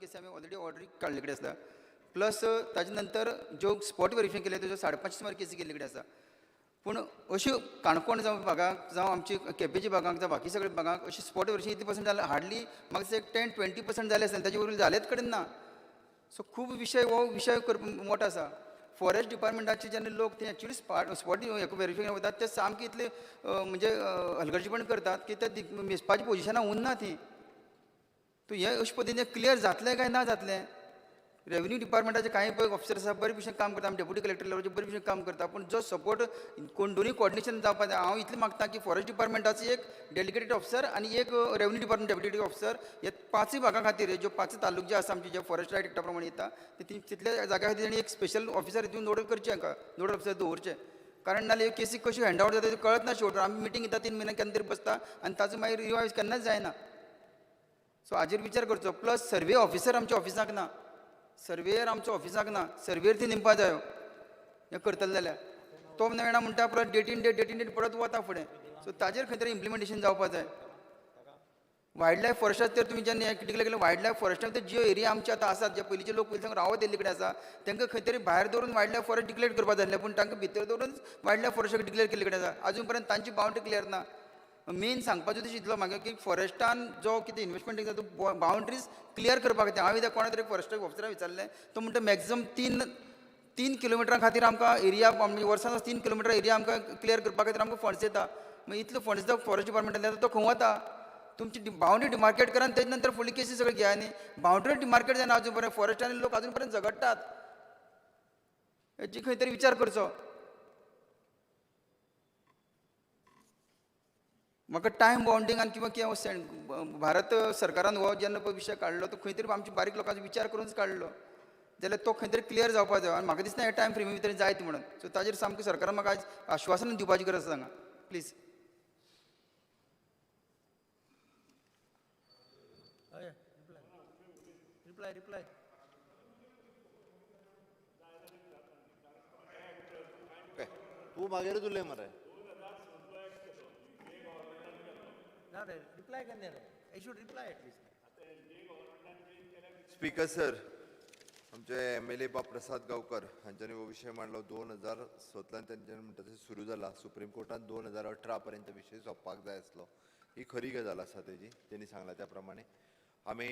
केसी आमी ऑलरेडी ऑर्डरी काडले कडेन आसा. प्लस ताजे नंतर ज्यो स्पॉट वेरिफिकेशन केले तेज्यो 550 सुमार केसी केल्ले कडेन आसा. पूण अश्यो काणकोण जावं भागाक जावं आमची केपेंच्या भागांक जावं बाकी सगळे भागांक अशी स्पॉट वेरिफिकेशन इतले पर्संट जालें, हार्डली म्हाका दिसता एक 10-20% जालें आसतलें, ताजे वयर जालेच कडेन ना. सो खूब विशय हो विशय मोठो आसा. फॉरेस्ट डिपार्टमेंटाचे जेन्ना लोक ते एक्चुली स्पॉट वेरिफिकेशन वतात ते सामके इतले म्हणजे हलगर्जीपण करतात की ते मेजपाच्या पोजिशनाक उरना ती. तूं हें अशे पद्दतीन क्लियर जातलें काय ना जातलें? रेवन्यू डिपार्टमेंटाचे कांय पळय ऑफिसर आसा बरे भशेन काम करता, आमी डेप्युटी कलेक्टर लेवलाचेर बरे भशेन काम करता, पूण जो सपोर्ट कोण दोनूय कोऑर्डिनेशन जावपा जाय. हांव इतलें मागता की फॉरेस्ट डिपार्टमेंटाचो एक डेडिकेटेड ऑफिसर आनी एक रेवन्यू डिपार्टमेंट डेप्युटी ऑफिसर हे पांचूय भागां खातीर ज्यो पांच तालुके जे आसा आमचे जे फॉरेस्ट रायट एक्टा प्रमाणे येता ते तितल्या जाग्या खातीर तांणी एक स्पेशल ऑफिसर हितून नोडल करचें, हांकां नोडल ऑफिसर दवरचें. कारण नाल्यार ह्यो केसी कश्यो हँड आवट जाता त्यो कळत ना. शेवट आमी मिटींग घेता 3 म्हयने केन्ना तरी बसता आनी ताचो मागीर रिवायज केन्नाच जायना. सो हाजेर विचार करचो. प्लस सर्वे ऑफिसर आमच्या ऑफिसाक ना, सर्वेयर आमच्या ऑफिसाक ना, सर्वेयर ती नेमपा जायो. हें करतले जाल्यार तो मेळना म्हणटा परत डेटीन डेट डेटीन डेट परत वता फुडें. सो ताजेर खंय तरी इम्प्लिमेंटेशन जावपा जाय. वायल्ड लायफ फॉरेस्टाक तर तुमी जेन्ना हें डिक्लेर केलें वायल्ड लायफ फॉरेस्टाक तर ज्यो एरिया आमचे आतां आसात जे पयलींचे लोक पयलीं सावन रावत येयल्ले कडेन आसा तांकां खंय तरी भायर दवरून वायल्ड लायफ फॉरेस्ट डिक्लेर करपा जाय आसलें, पूण तांकां भितर दवरून वायल्ड लायफ फॉरेस्टाक डिक्लेर केल्ले कडेन आसा. आजून पर्यंत तांची बाउंड्री क्लियर ना. मेन सांगपाचो उद्देश इतलो म्हाका की फॉरेस्टान जो कितें इन्वेस्टमेंट जाता तो बाउंड्रीज क्लियर करपाक जाय. हांवें कोणा तरी फॉरेस्ट ऑफिसराक विचारलें, तो म्हणटा मॅक्झिमम 3 किलोमिटरा खातीर आमकां एरिया म्हणजे वर्सान 3 किलोमिटर एरिया आमकां क्लियर करपा खातीर आमकां फंड्स येता. मागीर इतलो फंड्स जो फॉरेस्ट डिपार्टमेंटान येता तो खंय वता? तुमची बाउंड्री डिमार्केट करा आनी तेजे नंतर फुडली केसी सगळी घेया न्ही. बाउंड्री डिमार्केट जायना अजून पर्यंत, फॉरेस्टान लोक अजून पर्यंत झगडटात. हेची खंय तरी विचार करचो. म्हाका टायम बाउंडींग आनी किंवां कितें भारत सरकारान हो जेन्ना पळय विशय काडलो तो खंय तरी आमच्या बारीक लोकांचो विचार करूनच काडलो जाल्यार तो खंय तरी क्लियर जावपा जाय. आनी म्हाका दिसना हे टायम फ्रेमी भितर जायत म्हणून. सो ताजेर सामकें सरकारान म्हाका आयज आश्वासन दिवपाची गरज आसा हांगा. प्लीज. Reply reply. तूं मागीरूच उलय मरे. ना रे, रिप्लाय केन्ना रे? I should reply at least. Speaker sir, आमचे MLA बाब प्रसाद गांवकर हांच्यानी हो विशय मांडलो. 2017 तेंच्यानी म्हणटा ते सुरू जाला. सुप्रीम कोर्टान 2018 पर्यंत विशय सोंपपाक जाय आसलो. ही खरी गजाल आसा तेजी. तेणी सांगला त्या प्रमाणे आमी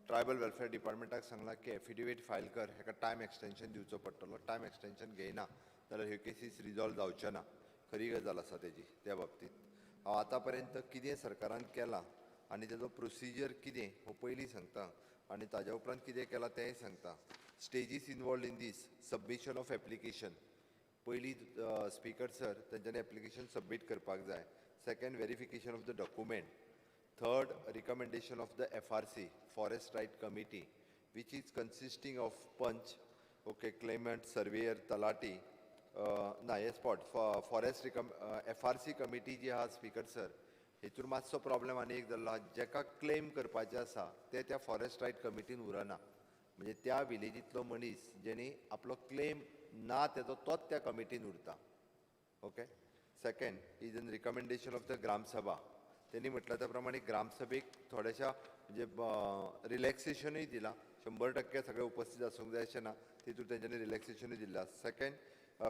ट्रायबल वेलफेअर डिपार्टमेंटाक सांगलां की एफिडेवीट फायल कर, हेका टायम एक्सटेंशन दिवचो पडटलो. टायम एक्सटेंशन घेयना जाल्यार ह्यो केसीस रिजॉल्व जावच्यो ना. खरी गजाल आसा तेजी. त्या बाबतींत हांव आतां पर्यंत कितें सरकारान केलां आनी तेजो प्रोसिजर कितें हो पयलीं सांगता आनी ताज्या उपरांत कितें केलां तेंय सांगता. Stages involved in this submission of application. पयलीं स्पीकर सर तेंच्यांनी एप्लिकेशन सबमीट करपाक जाय. Second, verification of the document. Third, recommendation of the FRC, forest right committee, which is consisting of panch, okay, claimant, surveyor, talati, ना हे spot forest FRC committee जी आहा speaker sir, हेतून मातसो problem आनी एक जाल्लो आहा. जेका क्लेम करपाचें आसा ते त्या फॉरेस्ट रायट कमिटीन उरना. म्हणजे त्या विलेजींतलो मनीस जेणी आपलो क्लेम ना तेजो तोच त्या कमिटीन उरता. Okay. Second is in recommendation of the Gram Sabha. त्यांनी म्हटलं त्या प्रमाणे ग्रामसभेक थोड्याशा म्हणजे रिलॅक्सेशनूय दिलां. 100% सगळे उपस्थित आसूंक जाय अशें ना, तितून तेंच्यांनी रिलॅक्सेशनूय दिल्लें आसा. Second,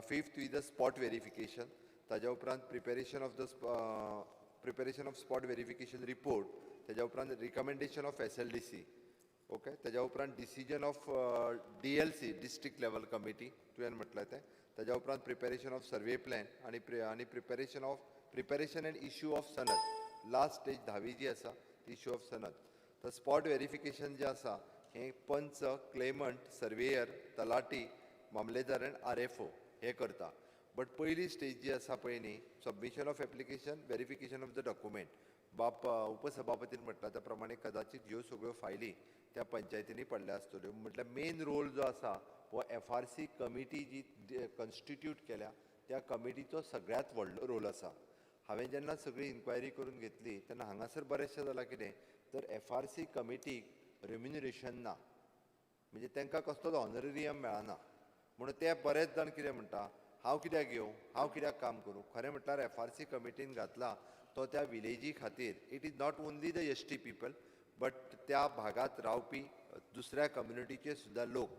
fifth is the spot verification. ताज्या उपरांत preparation of spot verification report. ताज्या उपरांत recommendation of SLDC. Okay. ताज्या उपरांत decision of DLC, district level committee, तुवें म्हटलें तें. ताज्या उपरांत प्रिपेरेशन ऑफ सर्वे प्लॅन आनी प्रिपेरेशन एंड इश्यू ऑफ सनद. लास्ट स्टेज धावी जी आसा ती इश्यू ऑफ सनद. तर स्पॉट वेरिफिकेशन जें आसा हें पंच, क्लेमंट, सर्वेयर, तलाटी, मामलेदार आनी RFO हे करता. बट पयली स्टेज जी आसा पळय न्ही, submission of application, verification of the document. बाप उपसभापतीन म्हटलां त्या प्रमाणे कदाचित ह्यो सगळ्यो फायली त्या पंचायतींनी पडल्या आसतल्यो. म्हटल्यार मेन रोल जो आसा हो FRC committee जी कॉन्स्टिट्यूट केल्या त्या कमिटीचो सगळ्यांत व्हडलो रोल आसा. हांवें जेन्ना सगळी इन्क्वायरी करून घेतली तेन्ना हांगासर बरेंचशें जालां कितें तर FRC कमिटीक रेम्युनरेशन ना, म्हणजे तांकां कसलोच ऑनरेरियम मेळना. म्हणून ते बरेच जाण कितें म्हणटा, हांव कित्याक येवं, हांव कित्याक काम करूं. खरें म्हटल्यार FRC कमिटीन घातला तो त्या विलेजी खातीर. It is not only the ST people but त्या भागात रावपी दुसऱ्या कम्युनिटीचे सुद्दां लोक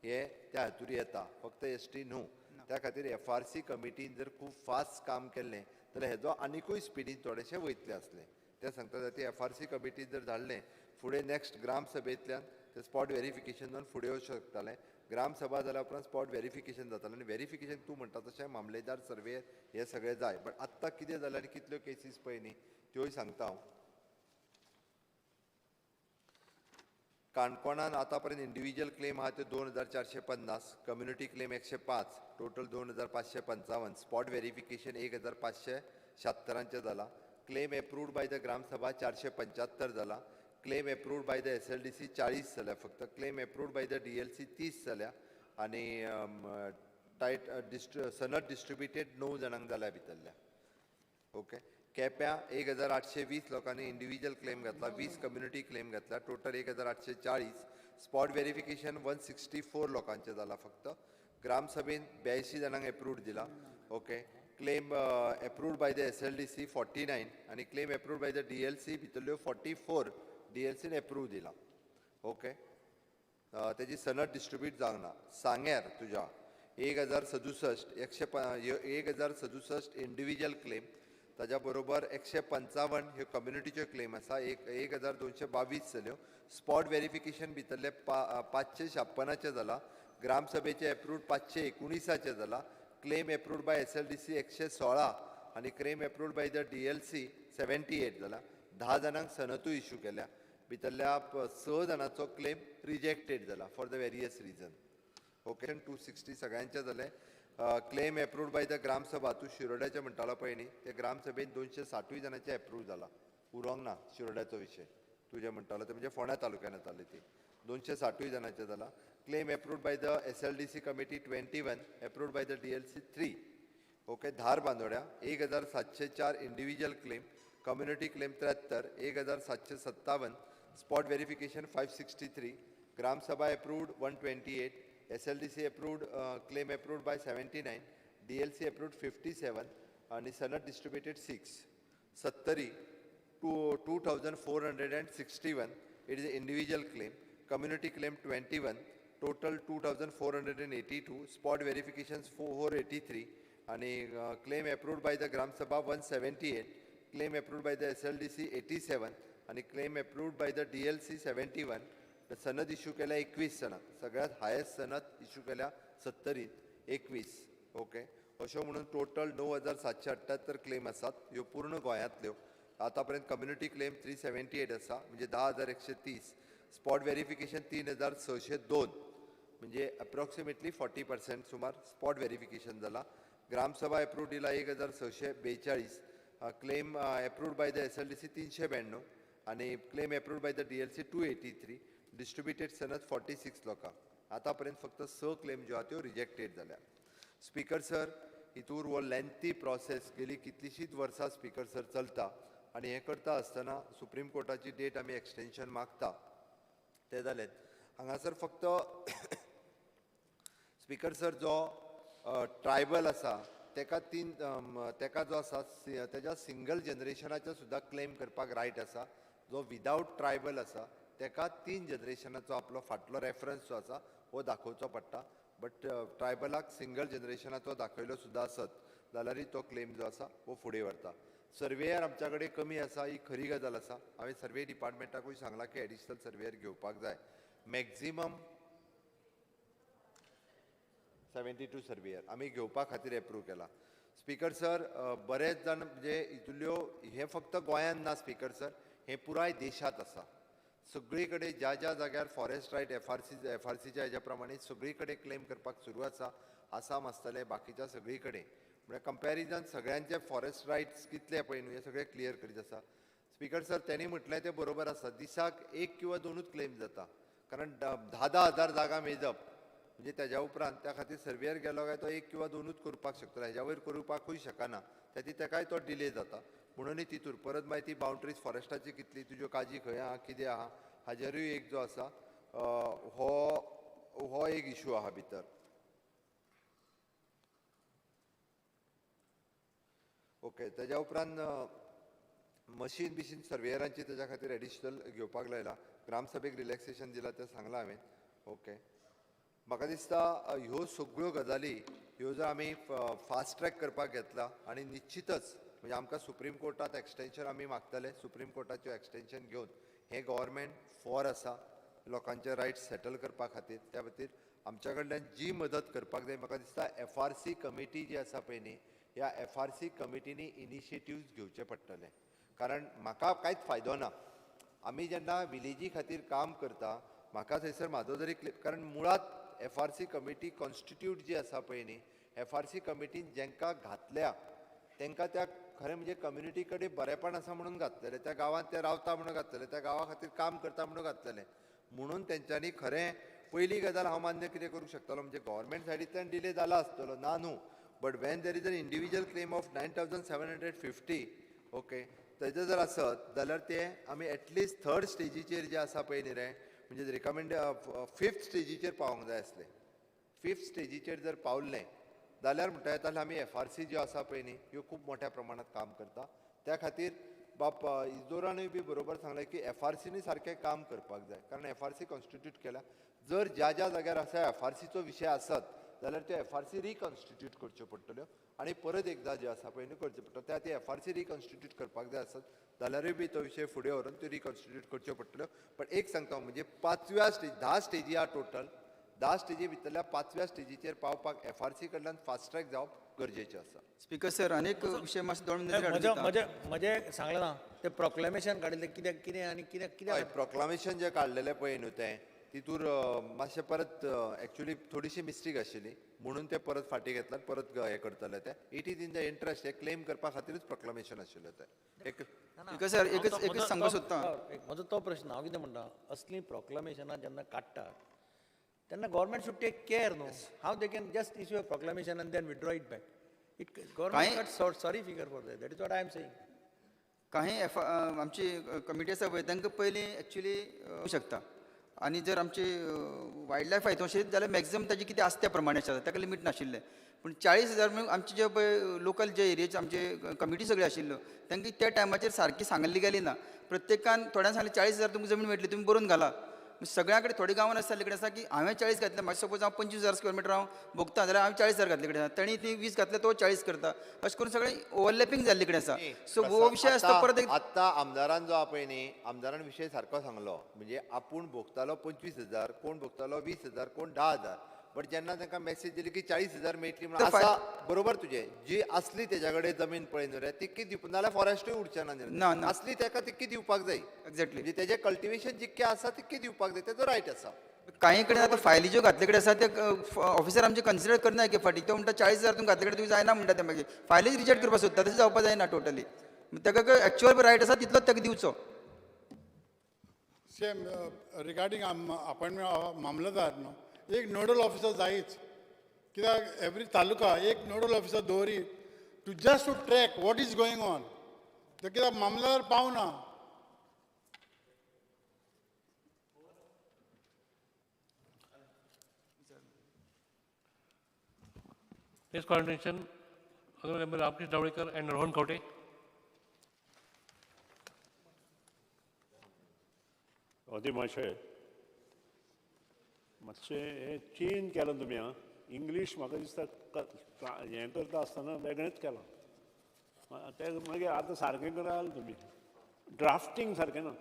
हे त्या हातूर येता, फक्त एस टी न्हू. त्या खातीर एफ आर सी कमिटीन जर खूब फास्ट काम केल्लें जाल्यार हेजो आनिकूय स्पिडीन थोडेशें वयतलें आसलें. तें सांगता जाती एफ आर सी कमिटीन जर धाडलें फुडें नॅक्स्ट ग्रामसभेंतल्यान ते स्पॉट वेरिफिकेशन जावन फुडें वचूंक शकतालें. ग्रामसभा जाल्या उपरांत स्पॉट वेरिफिकेशन जातालें आनी वेरिफिकेशन तूं म्हणटा तशें मामलेदार सर्वेयर हे सगळें जाय. बट आत्तां कितें जालें आनी कितल्यो केसीस पळय न्ही त्योय सांगता हांव. काणकोणान आतां पर्यंत इंडिविज्युअल क्लेम आहा त्यो 2450, community claim 105, total 2555, spot verification 1576 जाला, claim approved by the Gram Sabha 475 जाला, claim approved by the S L D C 40 जाल्या फक्त, claim approved by the D L C 30 जाल्या आनी टायट सनद डिस्ट्रिब्युटेड 9 जाणांक जाल्या भितरल्या. ओके, केप्यां 1820 लोकांनी इंडिविज्युअल क्लेम घातला, 20 कम्युनिटी क्लेम घातला, टोटल 1840. स्पॉट वेरिफिकेशन 164 लोकांचें जाला फक्त. ग्रामसभेन 82 जाणांक एप्रूव्ड दिला. Okay, claim approved by the S L D C 49 आनी claim approved by the D L C भितरल्यो 44 D L scene approve दिला. ओके, तेजी सनद डिस्ट्रिब्यूट जावंक ना. सांग्यार तुज्या 1067 1067 इंडिविज्युअल क्लेम, ताज्या बरोबर 155 ह्यो कम्युनिटीच्यो क्लेम आसा, 1222 जाल्यो. स्पॉट वेरिफिकेशन भितरले 556 जाला, ग्रामसभेचे एप्रूव्ड 519 जाला, claim approved by S L D C 116 आनी claim approved by the D L C 78 जाला. 10 जाणांक सनतूय इशू केल्या, भितरल्या 6 जाणांचो क्लेम रिजेक्टेड जाला for the various reason. Okay, 260 सगळ्यांचे जाले. Claim approved by the Gram Sabha, तूं शिरोड्याचें म्हणटालो पळय न्ही, ते ग्रामसभेन 260 जाणांचे एप्रूव जाला. उरोंक ना शिरोड्याचो विशय तुजें म्हणटालो ते म्हणजे फोंड्या तालुक्यान येताले ती 260 जाणांचे जाला. Claim approved by the S L D C committee 21, approved by the D L C 3. Okay, Dharbandora 1704 individual claim, community claim 73, 1757, spot verification 563, Gram Sabha approved 128, S L D C approved claim approved by 79, D L C approved 57 आनी सनद distributed 6. Sattari 2461, it is individual claim, community claim 21, total 2482, spot verification 483 आनी claim approved by the Gram Sabha 178, claim approved by the S L D C 87 आनी claim approved by the D L C 71. सनद issue केल्या 21 जाणांक, सगळ्यात highest सनद issue केल्या सत्तरीत 21. Okay, अश्यो म्हणून टोटल 9778 क्लेम आसात ह्यो पूर्ण गोंयांतल्यो. आतां पर्यंत कम्युनिटी क्लेम 378 आसा म्हणजे 10130, स्पॉट वेरिफिकेशन 3602 म्हणजे अप्रॉक्सिमेटली 40% सुमार स्पॉट वेरिफिकेशन जाला. ग्रामसभा एप्रूव्ड दिला 1642, claim approved by the S L D C 392 आनी claim approved by the D L C 283, distributed सनद 46 लोकांक. आतां पर्यंत फक्त 6 क्लेम ज्यो आहा त्यो रिजेक्टेड जाल्या. स्पीकर सर, हितूर हो लेंथी प्रोसेस गेली कितलीशींच वर्सां स्पीकर सर चलता आनी हें करता आसतना सुप्रीम कोर्टाची डेट आमी एक्सटेंशन मागता तें जालें. हांगासर फक्त स्पीकर सर जो ट्रायबल आसा तेका तेका जो आसा तेज्या सिंगल जनरेशनाचो सुद्दां क्लेम करपाक रायट आसा. जो विदावट ट्रायबल आसा तेका 3 जनरेशनाचो आपलो फाटलो रेफरन्स जो आसा हो दाखोवचो पडटा. बट ट्रायबलाक सिंगल जनरेशनाचो दाखयलो सुद्दां आसत जाल्यारूय तो क्लेम जो आसा हो फुडें व्हरता. सर्वेयर आमच्या कडेन कमी आसा ही खरी गजाल आसा. हांवें सर्वे डिपार्टमेंटाकूय सांगलां की एडिशनल सर्वेयर घेवपाक जाय. मॅक्झिमम 72 सर्वेयर आमी घेवपा खातीर एप्रूव केला. स्पीकर सर, बरेच जाण म्हणजे हितुल्यो हें फक्त गोंयांत ना स्पीकर सर, हें पुराय देशांत आसा. सगळी कडेन ज्या ज्या जाग्यार फॉरेस्ट रायट एफ आर सीच्या हेज्या प्रमाणे सगळी कडेन क्लेम करपाक सुरू आसा. आसाम आसतलें, बाकीच्या सगळी कडेन, म्हळ्यार कंपॅरिजन सगळ्यांचे फॉरेस्ट रायट्स कितले पळय न्हू हें सगळें क्लियर करीत आसा. स्पीकर सर, तेणी म्हटलें तें बरोबर आसा. दिसाक 1 किंवा 2 क्लेम जाता, कारण 10-10 हजार जागा मेजप म्हणजे तेज्या उपरांत त्या खातीर सर्वेयर गेलो काय तो 1 किंवा 2 करपाक शकतलो, हेज्या वयर करपाकूय शकना, त्या तेकाय तो डिले जाता. म्हणूनय तितूर परत मागीर ती बाउंड्रीज फॉरेस्टाची कितली, तुज्यो काजी खंय आहा कितें आहा हाजेरूय एक जो आसा हो एक इशू आहा भितर. ओके, तेज्या उपरांत मशीन बिशीन सर्वेयरांची तेज्या खातीर एडिशनल घेवपाक लायला. ग्रामसभेक रिलॅक्सेशन दिलां तें सांगलां हांवें. ओके, म्हाका दिसता ह्यो सगळ्यो गजाली ह्यो जर आमी फास्ट ट्रॅक करपाक घेतला आनी निश्चितच म्हणजे आमकां सुप्रीम कोर्टांत एक्सटेंशन आमी मागतले. सुप्रीम कोर्टाच्यो एक्सटेंशन घेवन हें गव्हर्मेंट फॉर आसा लोकांचे रायट्स सेटल करपा खातीर. त्या खातीर आमच्या कडल्यान जी मदत करपाक जाय, म्हाका दिसता एफआरसी कमिटी जी आसा पळय न्ही, ह्या एफआरसी कमिटीनी इनिशिएटिव्ज घेवचे पडटले. कारण म्हाका कांयच फायदो ना, आमी जेन्ना विलेजी खातीर काम करता म्हाका थंयसर म्हाजो जरी क्लिप, कारण मुळांत एफआरसी कमिटी कॉन्स्टिट्यूट जी आसा पळय न्ही, एफआरसी कमिटीन जेंकां घातल्या तेंकां त्या खरें म्हणजे कम्युनिटी कडेन बरेपण आसा म्हणून घातलेलें, त्या गांवांत ते रावता म्हणून घातलेलें, त्या गांवा खातीर काम करता म्हणून घातलेलें. म्हणून तेंच्यांनी खरें पयली गजाल हांव मान्य कितें करूंक शकतलो म्हणजे गव्हर्मेंट सायडींतल्यान डिले जाला आसतलो, ना न्हू, but when there is an individual claim of 9,750, okay, तेजें जर आसत जाल्यार तें आमी एटलिस्ट थर्ड स्टेजीचेर जें आसा पळय न्ही रे, म्हणजे रिकमेंड फिफ्थ स्टेजीचेर पावोंक जाय आसलें. फिफ्थ स्टेजीचेर जर पावल्लें जाल्यार म्हणटा येता आमी एफआरसी ज्यो आसा पळय न्ही ह्यो खूब मोठ्या प्रमाणात काम करता. त्या खातीर बाप इजोरानूय बी बरोबर सांगलें की एफआरसीनी सारकें काम करपाक जाय, कारण एफआरसी कॉन्स्टिट्यूट केल्या जर ज्या ज्या जाग्यार आसा एफआरसीचो विशय आसत जाल्यार त्यो एफआरसी रिकॉन्स्टिट्यूट करच्यो पडटल्यो आनी परत एकदां ज्यो आसा पळय न्ही करच्यो पडटल्यो. त्या खातीर एफआरसी रिकॉन्स्टिट्यूट करपाक जाय आसत जाल्यारूय बी तो विशय फुडें व्हरून त्यो रिकॉन्स्टिट्यूट करच्यो पडटल्यो. पण एक सांगता म्हणजे पांचव्या स्टेज, 10 स्टेजी आहा टोटल, 10 स्टेजी भितरल्या पांचव्या स्टेजीचेर पावपाक एफआरसी कडल्यान फास्ट ट्रॅक जावप गरजेचें आसा. स्पीकर सर, अनेक विशय मातसो दोन मिनटां म्हजें सांगलें ना तें प्रोक्लेमेशन काडिल्लें कित्याक कितें आनी कित्याक कित्याक प्रोक्लामेशन जें काडलेलें पळय न्हू तें तितूर मातशें परत एक्चुअली थोडीशी मिस्टेक आशिल्ली म्हणून तें परत फाटीं घेतलां, परत हें करतले तें. It is in the interest, हें क्लेम करपा खातीरूच प्रोक्लामेशन आशिल्लें तें. एक स्पीकर सर एकच एकच सांगपाक सोदता म्हजो तो प्रश्न, हांव कितें म्हणटा, असलीं प्रोक्लामेशनां जेन्ना काडटात तेन्ना गव्हर्मेंट should take care न्हू. How they can just issue a proclamation and then withdraw it back? It government sorry figure for that, that is what I am saying. काही एफ आमची कमिटी आसा पळय तांकां पयलीं एक्चुअली शकता आनी जर आमची वायल्ड लायफ आहा तशें जाल्यार मॅक्झिमम ताजी कितें आसा त्या प्रमाणे आसा, ताका लिमीट नाशिल्लें. पूण 40,000 म्हणून आमचे जे पळय लोकल जे एरियेचे आमचे कमिटी सगळी आशिल्ल्यो तांकां त्या टायमाचेर सारकी सांगली गेली ना. प्रत्येकान थोड्यांक सांगलें 40,000 तुमकां जमीन मेळटली तुमी बरोवन घाला. सगळ्या कडेन थोडे गांवांत आसा जाल्ले कडेन आसा की हांवें 40 घातले, म्हाका सपोज हांव 25,000 स्क्वेअर मिटर हांव भोगता जाल्यार हांवें 40,000 घातले कडेन आसा, तांणी ती 20 घातले तो 40 करता, अशें करून सगळें ओवरलॅपींग जाल्ले कडेन आसा. सो हो विशय आसता परत एक आतां आमदारान जो पळय न्ही, आमदारान विशय सारको सांगलो, म्हणजे आपूण भोगतालो 25,000, कोण भोगतालो 20,000, कोण 10,000, बट जेन्ना तांकां मॅसेज दिली की 40,000 मेळटली म्हणून आसा बरोबर तुजें, जी आसली तेज्या कडेन जमीन पळय न्हू रे तितकी दिवप, नाल्यार फॉरेस्टूय उरचें ना, ना आसली ताका तितकी दिवपाक जाय. एक्झॅक्टली, म्हणजे तेजें कल्टिवेशन जितकें आसा तितकें दिवपाक जाय, तेजो रायट आसा. काही कडेन आतां फायली ज्यो घातले कडेन आसा ते ऑफिसर आमचे कन्सिडर करना एके फावटी, तो म्हणटा 40,000 तुमकां घातले कडेन तुमी जायना म्हणटा, ते मागीर फायलीच रिजेक्ट करपाक सोदता, तशें जावपाक जायना टोटली. ताका एक्चुअल रायट आसा तितलोच ताका दिवचो. सेम रिगार्डींग अपॉयंटमेंट ऑफ मामलेदार न्हू, एक नोडल ऑफिसर जायच, कित्याक एवरी तालुका एक नोडल ऑफिसर दवरी to just to track what is going on. ते कित्याक मामलेदार पावना. Next call attention, Honorable Member Ramkrishna Dawalekar and Rohan Khaunte. अदी मातशें मातशें हें चेंज केलां तुमी आं, इंग्लीश म्हाका दिसता हें करता आसतना वेगळेंच केलां तें, मागीर आतां सारकें कराल तुमी, ड्राफ्टींग सारकें ना.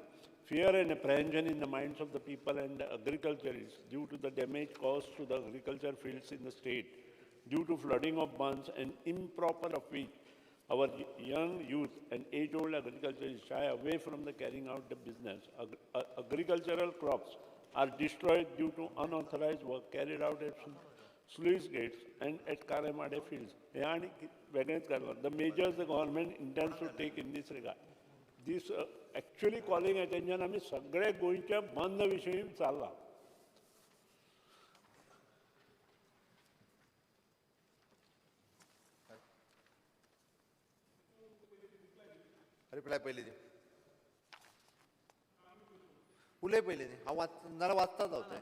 Fear and apprehension in the minds of the people and the agriculturist due to the damage cause to the agriculture fields in the state due to flooding of bunds and improper of which our young youth and age-old agriculturists shy away from the carrying out the business. Agricultural crops are destroyed due to unauthorized work carried out at sluice gates and at Karemade fields. The measures the government intends to take in this regard. This actually calling attention, आमी सगळे गोंयच्या बंद विशयी चालला. Reply पयली दी, उलय पयली न्ही, हांव वाच नाल्यार वाचता जावं तें.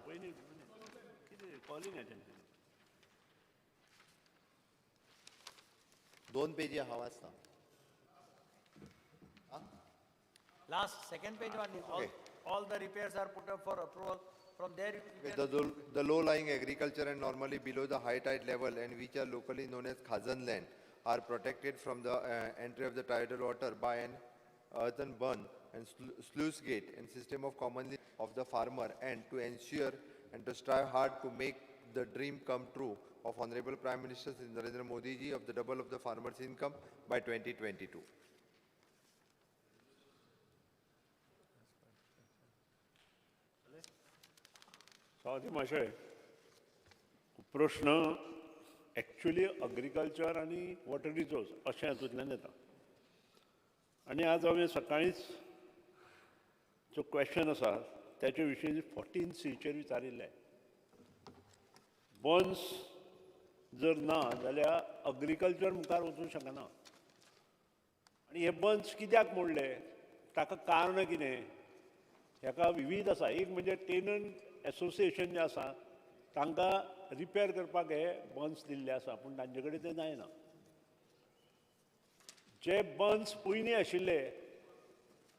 कितें कॉलिंग अटेन्शन 2 पेजी हांव वाचता. Last, second page one, all the repairs are put up for approval. From there you Okay, can The low-lying agriculture and normally below the high tide level and which are locally known as Khazan land are protected from the entry of the tidal water by an earthen bund and sluice gate and system of commonly of the farmer, and to ensure and to strive hard to make the dream come true of Honorable Prime Minister Shri Narendra Modi ji of the double of the farmer's income by 2022. सभापती महाशय, प्रश्न actually agriculture आनी water resource अशें हातूंतल्यान येता. आनी आज हांवें सकाळींच जो क्वेश्चन आसा त्याचे विशीं 14 सीचेर विचारिल्लें. बन्स जर ना जाल्यार अग्रिकल्चर मुखार वचूंक शकना. आनी हे बन्स कित्याक मोडले, ताका कारण कितें, हेका विवीध आसा. एक म्हणजे टेनंट एसोसिएशन जें आसा तांकां रिपेर करपाक हे बन्स दिल्ले आसा, पूण तांचे कडेन ते जायना. जे बन्स पयलीं आशिल्ले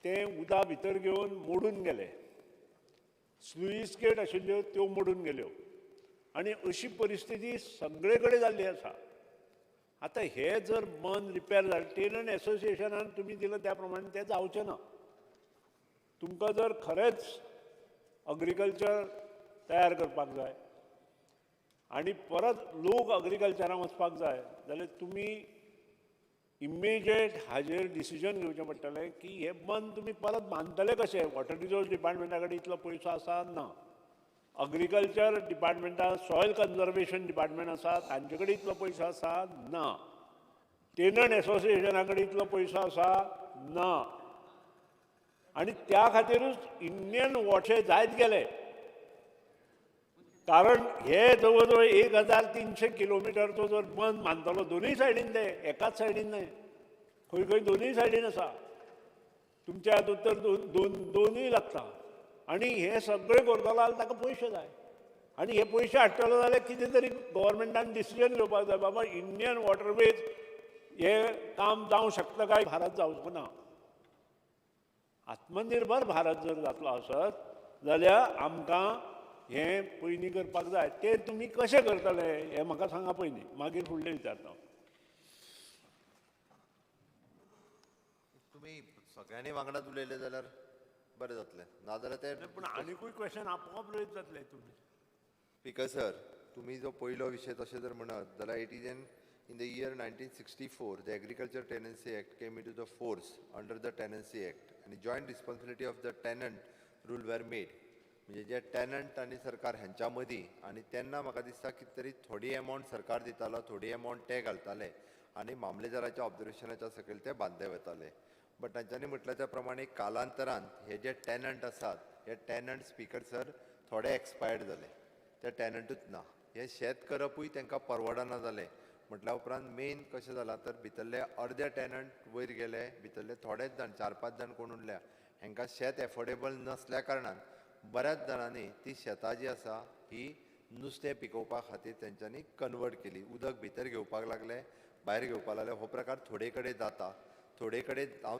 ते उदक भितर घेवन मोडून गेले, स्लुईस गेट आशिल्ल्यो त्यो मोडून गेल्यो, आनी अशी परिस्थिती सगळे कडेन जाल्ली आसा. आतां हे जर बंद रिपेर जाले, टेनंट एसोसिएशनान तुमी दिलां त्या प्रमाणे तें जावचें ना. तुमकां जर खरेंच अग्रिकल्चर तयार करपाक जाय आनी परत लोक अग्रिकल्चरान वचपाक जाय जाल्यार तुमी इमिजिएट हाजेर डिसिजन घेवचें पडटलें की हे बंद तुमी परत बांदतले कशे. वॉटर रिसोर्स डिपार्टमेंटा कडेन इतलो पयसो आसा ना, अग्रिकल्चर डिपार्टमेंटा सॉयल कन्जर्वेशन डिपार्टमेंट आसा तांचे कडेन इतलो पयसो आसा ना, टेनंट एसोसिएशना कडेन इतलो पयसो आसा ना. आनी त्या खातीरूच इंडियन वॉटर जायत गेले, कारण हे जवळ जवळ 1300 किलोमिटरचो जर बंद बांदतलो दोनूय सायडीन, ते एकाच सायडीन न्हय, खंय खंय दोनूय सायडीन आसा. तुमच्या हातूंत तर दोन दोनूय लागता. आनी हे सगळे करतलो जाल्यार ताका पयशे जाय, आनी हे पयशे हाडटलो जाल्यार कितें तरी गव्हर्मेंटान डिसिजन घेवपाक जाय, बाबा इंडियन वॉटरवेज हे काम जावंक शकता काय भारत जावचो ना. आत्मनिर्भर भारत जर जातलो आसत जाल्यार आमकां हें पयलीं करपाक जाय. तें तुमी कशें करतले हें म्हाका सांगा पयलीं, मागीर फुडलें विचारता. तुमी सगळ्यांनी वांगडाच उलयले जाल्यार बरें जातलें, नाजाल्यार तें पूण आनिकूय क्वेश्चन आपोआप रेज जातलें. तुमी स्पीकर सर, तुमी जो पयलो विशय तशें जर म्हणत जाल्यार it is an in the year 1964 the agriculture tenancy act came into the force under the tenancy act आनी joint responsibility of the tenant rule were made. म्हणजे जे टेनंट आनी सरकार हेंच्या मदीं, आनी तेन्ना म्हाका दिसता कितें तरी थोडी एमावंट सरकार दितालो, थोडी एमावंट ते घालताले आनी मामलेदाराच्या ऑब्जर्वेशनाच्या सकयल ते बांदले वताले. बट तांच्यांनी म्हटलें त्या प्रमाणे कालांतरान हे जे टेनंट आसात हे टेनंट स्पीकर सर थोडे एक्सपायर्ड जाले, ते टेनंटूच ना. हे शेत करपूय तांकां परवडना जालें. म्हटल्या उपरांत मेन कशें जालां तर भितरले अर्दे टेनंट वयर गेले, भितरले थोडेच जाण 4-5 जाण कोण उरल्या, हेंकां शेत एफोर्डेबल नासल्या कारणान बऱ्याच जाणांनी ती शेतां जी आसा ही नुस्तें पिकोवपा खातीर तेंच्यांनी कन्वर्ट केली. उदक भितर घेवपाक लागले, भायर घेवपाक लागले. हो प्रकार थोडे कडेन जाता, थोडे कडेन हांव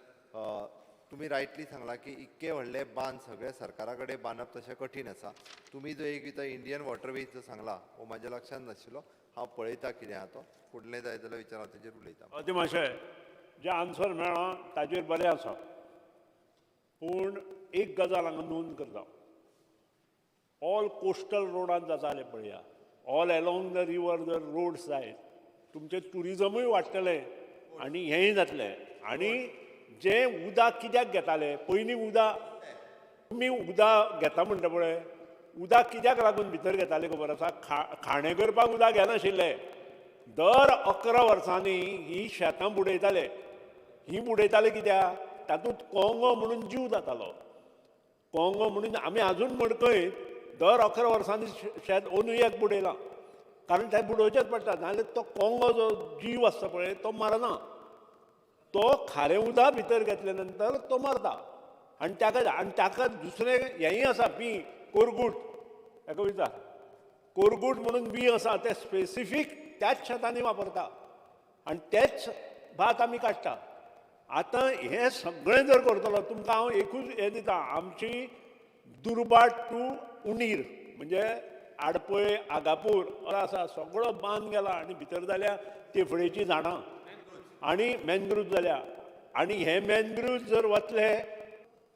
तुमी रायटली सांगलां की इतके व्हडले बांद सगळे सरकारा कडेन बांदप तशें कठीण आसा. तुमी जो एक विचार इंडियन वॉटरवेज जो सांगला हो म्हाज्या लक्षांत नाशिल्लो, हांव पळयता कितें आहा तो, फुडलें जाय जाल्यार विचार हांव तेजेर उलयता. अती मातशें जें आन्सर मेळ्ळां ताजेर बरें आसा, पूण एक गजाल हांगा नोंद करता. ऑल कोस्टल रोडान जाताले पळया, ऑल एलोंग the river जर रोड जायत तुमचें ट्युरिजमूय वाडटलें आनी हेंय जातलें. आनी जें उदक कित्याक घेताले पयलीं, उदक तुमी उदक घेता म्हणटा पळय, उदक कित्याक लागून भितर घेताले खबर आसा? खाणें करपाक उदक घेनाशिल्ले. दर 11 वर्सांनी ही शेतां बुडयताले. ही बुडयताले कित्याक? तातूंत कोंगो म्हणून जीव जातालो. कोंगो म्हणून आमी आजून मडकय दर 11 वर्सांनी शेत अंदू एक बुडयलां, कारण तें बुडोवचेंच पडटा, नाजाल्यार तो कोंगो जो जीव आसता पळय तो मरना, तो खारें उदक भितर घेतले नंतर तो मरता. आनी ताका दुसरें हेंय आसा, बी कोरगूट, हेका विचार, कोरगूट म्हणून बी आसा, तें स्पेसिफीक त्याच शेतांनी वापरता आनी तेच भात आमी काडटा. आतां हें सगळें जर करतलो तुमकां हांव एकूच हें दिता, आमची दुर्भाट टू उणीर म्हणजे आडपय आगापूर आसा सगळो बांद गेला आनी भितर जाल्या तेफळेचीं झाडां आनी मॅनग्रूव जाल्या आनी हे मॅनग्रूव जर वतले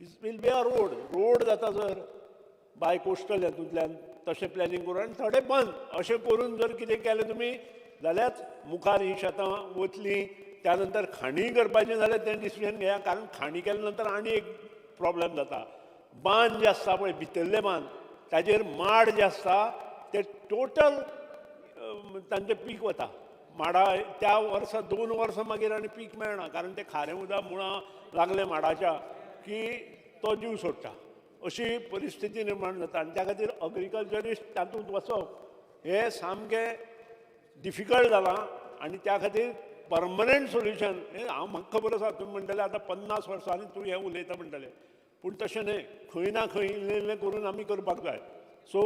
it will be a road road जाता जर बाय कोस्टल हेतूंतल्यान तशें प्लॅनिंग करून आनी थोडे बंद अशें करून जर कितें केलें तुमी जाल्यार मुखार ही शेतां वतलीं. त्या नंतर खाणी करपाचें जाल्यार तें डिसिजन घेया, कारण खाणी केल्या नंतर आनी एक प्रॉब्लम जाता. बांद जे आसता पळय भितरले बांद ताजेर माड जे आसता ते टोटल तांचें पीक वता. माडा त्या वर्सा 2 वर्सां मागीर आनी पीक मेळना, कारण ते खारें उदक मुळां लागलें माडाच्या की तो जीव सोडटा, अशी परिस्थिती निर्माण जाता. आनी त्या खातीर अग्रिकल्चरिस्ट तातूंत वचप हें सामकें डिफिकल्ट जालां आनी त्या खातीर परमनंट सोल्युशन हें हांव म्हाका खबर आसा. तुमी म्हणटले आतां 50 वर्सांनी तूं हें उलयता म्हणटले, पूण तशें न्हय, खंय ना खंय इल्लें इल्लें करून आमी करपाक जाय. सो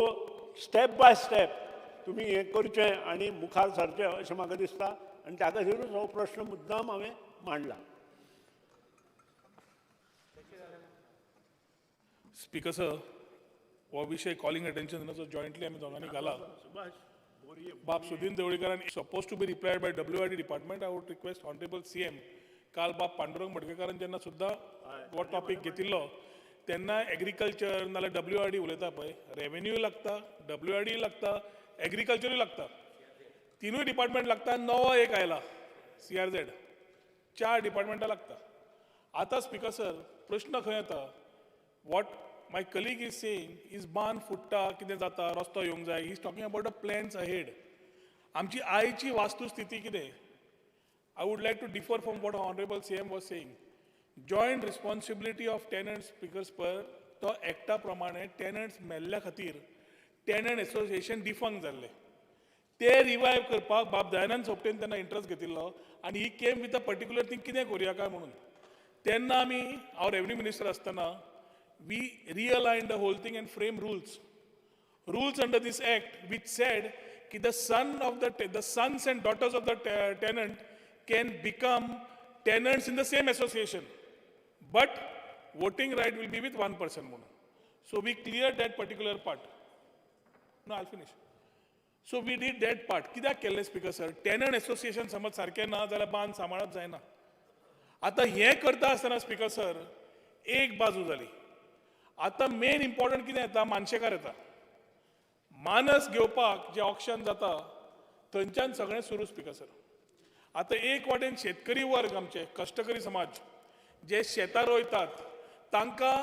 स्टेप बाय स्टेप तुमी हें करचें आनी मुखार सरचें अशें म्हाका दिसता आनी त्या खातीरूच हो प्रश्न मुद्दाम हांवें मांडला. स्पीकर सर, हो विशय कॉलिंग अटेन्शन जॉयंटली आमी दोगांनी घाला. बाब Sudin देवळीकरान suppose to be replied by WRD department. I would request honourable CM, काल बाब पांडुरंग मडकयकारान जेन्ना सुद्दां हो टॉपीक घेतिल्लो तेन्ना एग्रीकल्चर नाल्यार WRD उलयता पळय, रेवेन्यू लागता, WRD लागता, एग्रीकल्चरूय लागता, तिनूय डिपार्टमेंट लागता. नवो एक आयला CRZ, 4 डिपार्टमेंटां लागता. आतां स्पीकर सर प्रश्न खंय येता, what my colleague is saying is बांद फुट्टा कितें जाता, रस्तो येवंक जाय. He is talking about the plans ahead. आमची आयची वास्तुस्थिती कितें, I would like to differ from what honourable CM was saying. Joint responsibility of tenants speakers पर तो एक्टा प्रमाणे टेनंट्स मेल्ल्या खातीर टेनंट एसोसिएशन डिफंक जाल्लें, ते रिवायव करपाक बाब दयानंद सोपटेन तेन्ना इंट्रस्ट घेतिल्लो आनी he came with a particular thing कितें करुया काय म्हणून. तेन्ना आमी हांव रेवेन्यू मिनिस्टर आसतना we realign the whole thing and frame rules under this act which said ki the son of the sons and daughters of the tenant can become tenants in the same association, but voting right will be with one person म्हणून. So we cleared that particular part. No, I'll finish. So we did that part. कित्याक केल्लें speaker sir, tenant association समज सारकें ना जाल्यार बांद सांबाळप जायना. आतां हें करता आसतना स्पीकर सर एक बाजू जाली. आतां मेन इम्पॉर्टंट कितें येता, मानशेकार येता. मानस घेवपाक जें ऑक्शन जाता थंयच्यान सगळें सुरू स्पीकर सर. आतां एक वाटेन शेतकरी वर्ग, आमचे कश्टकरी समाज जे शेतां रोयतात तांकां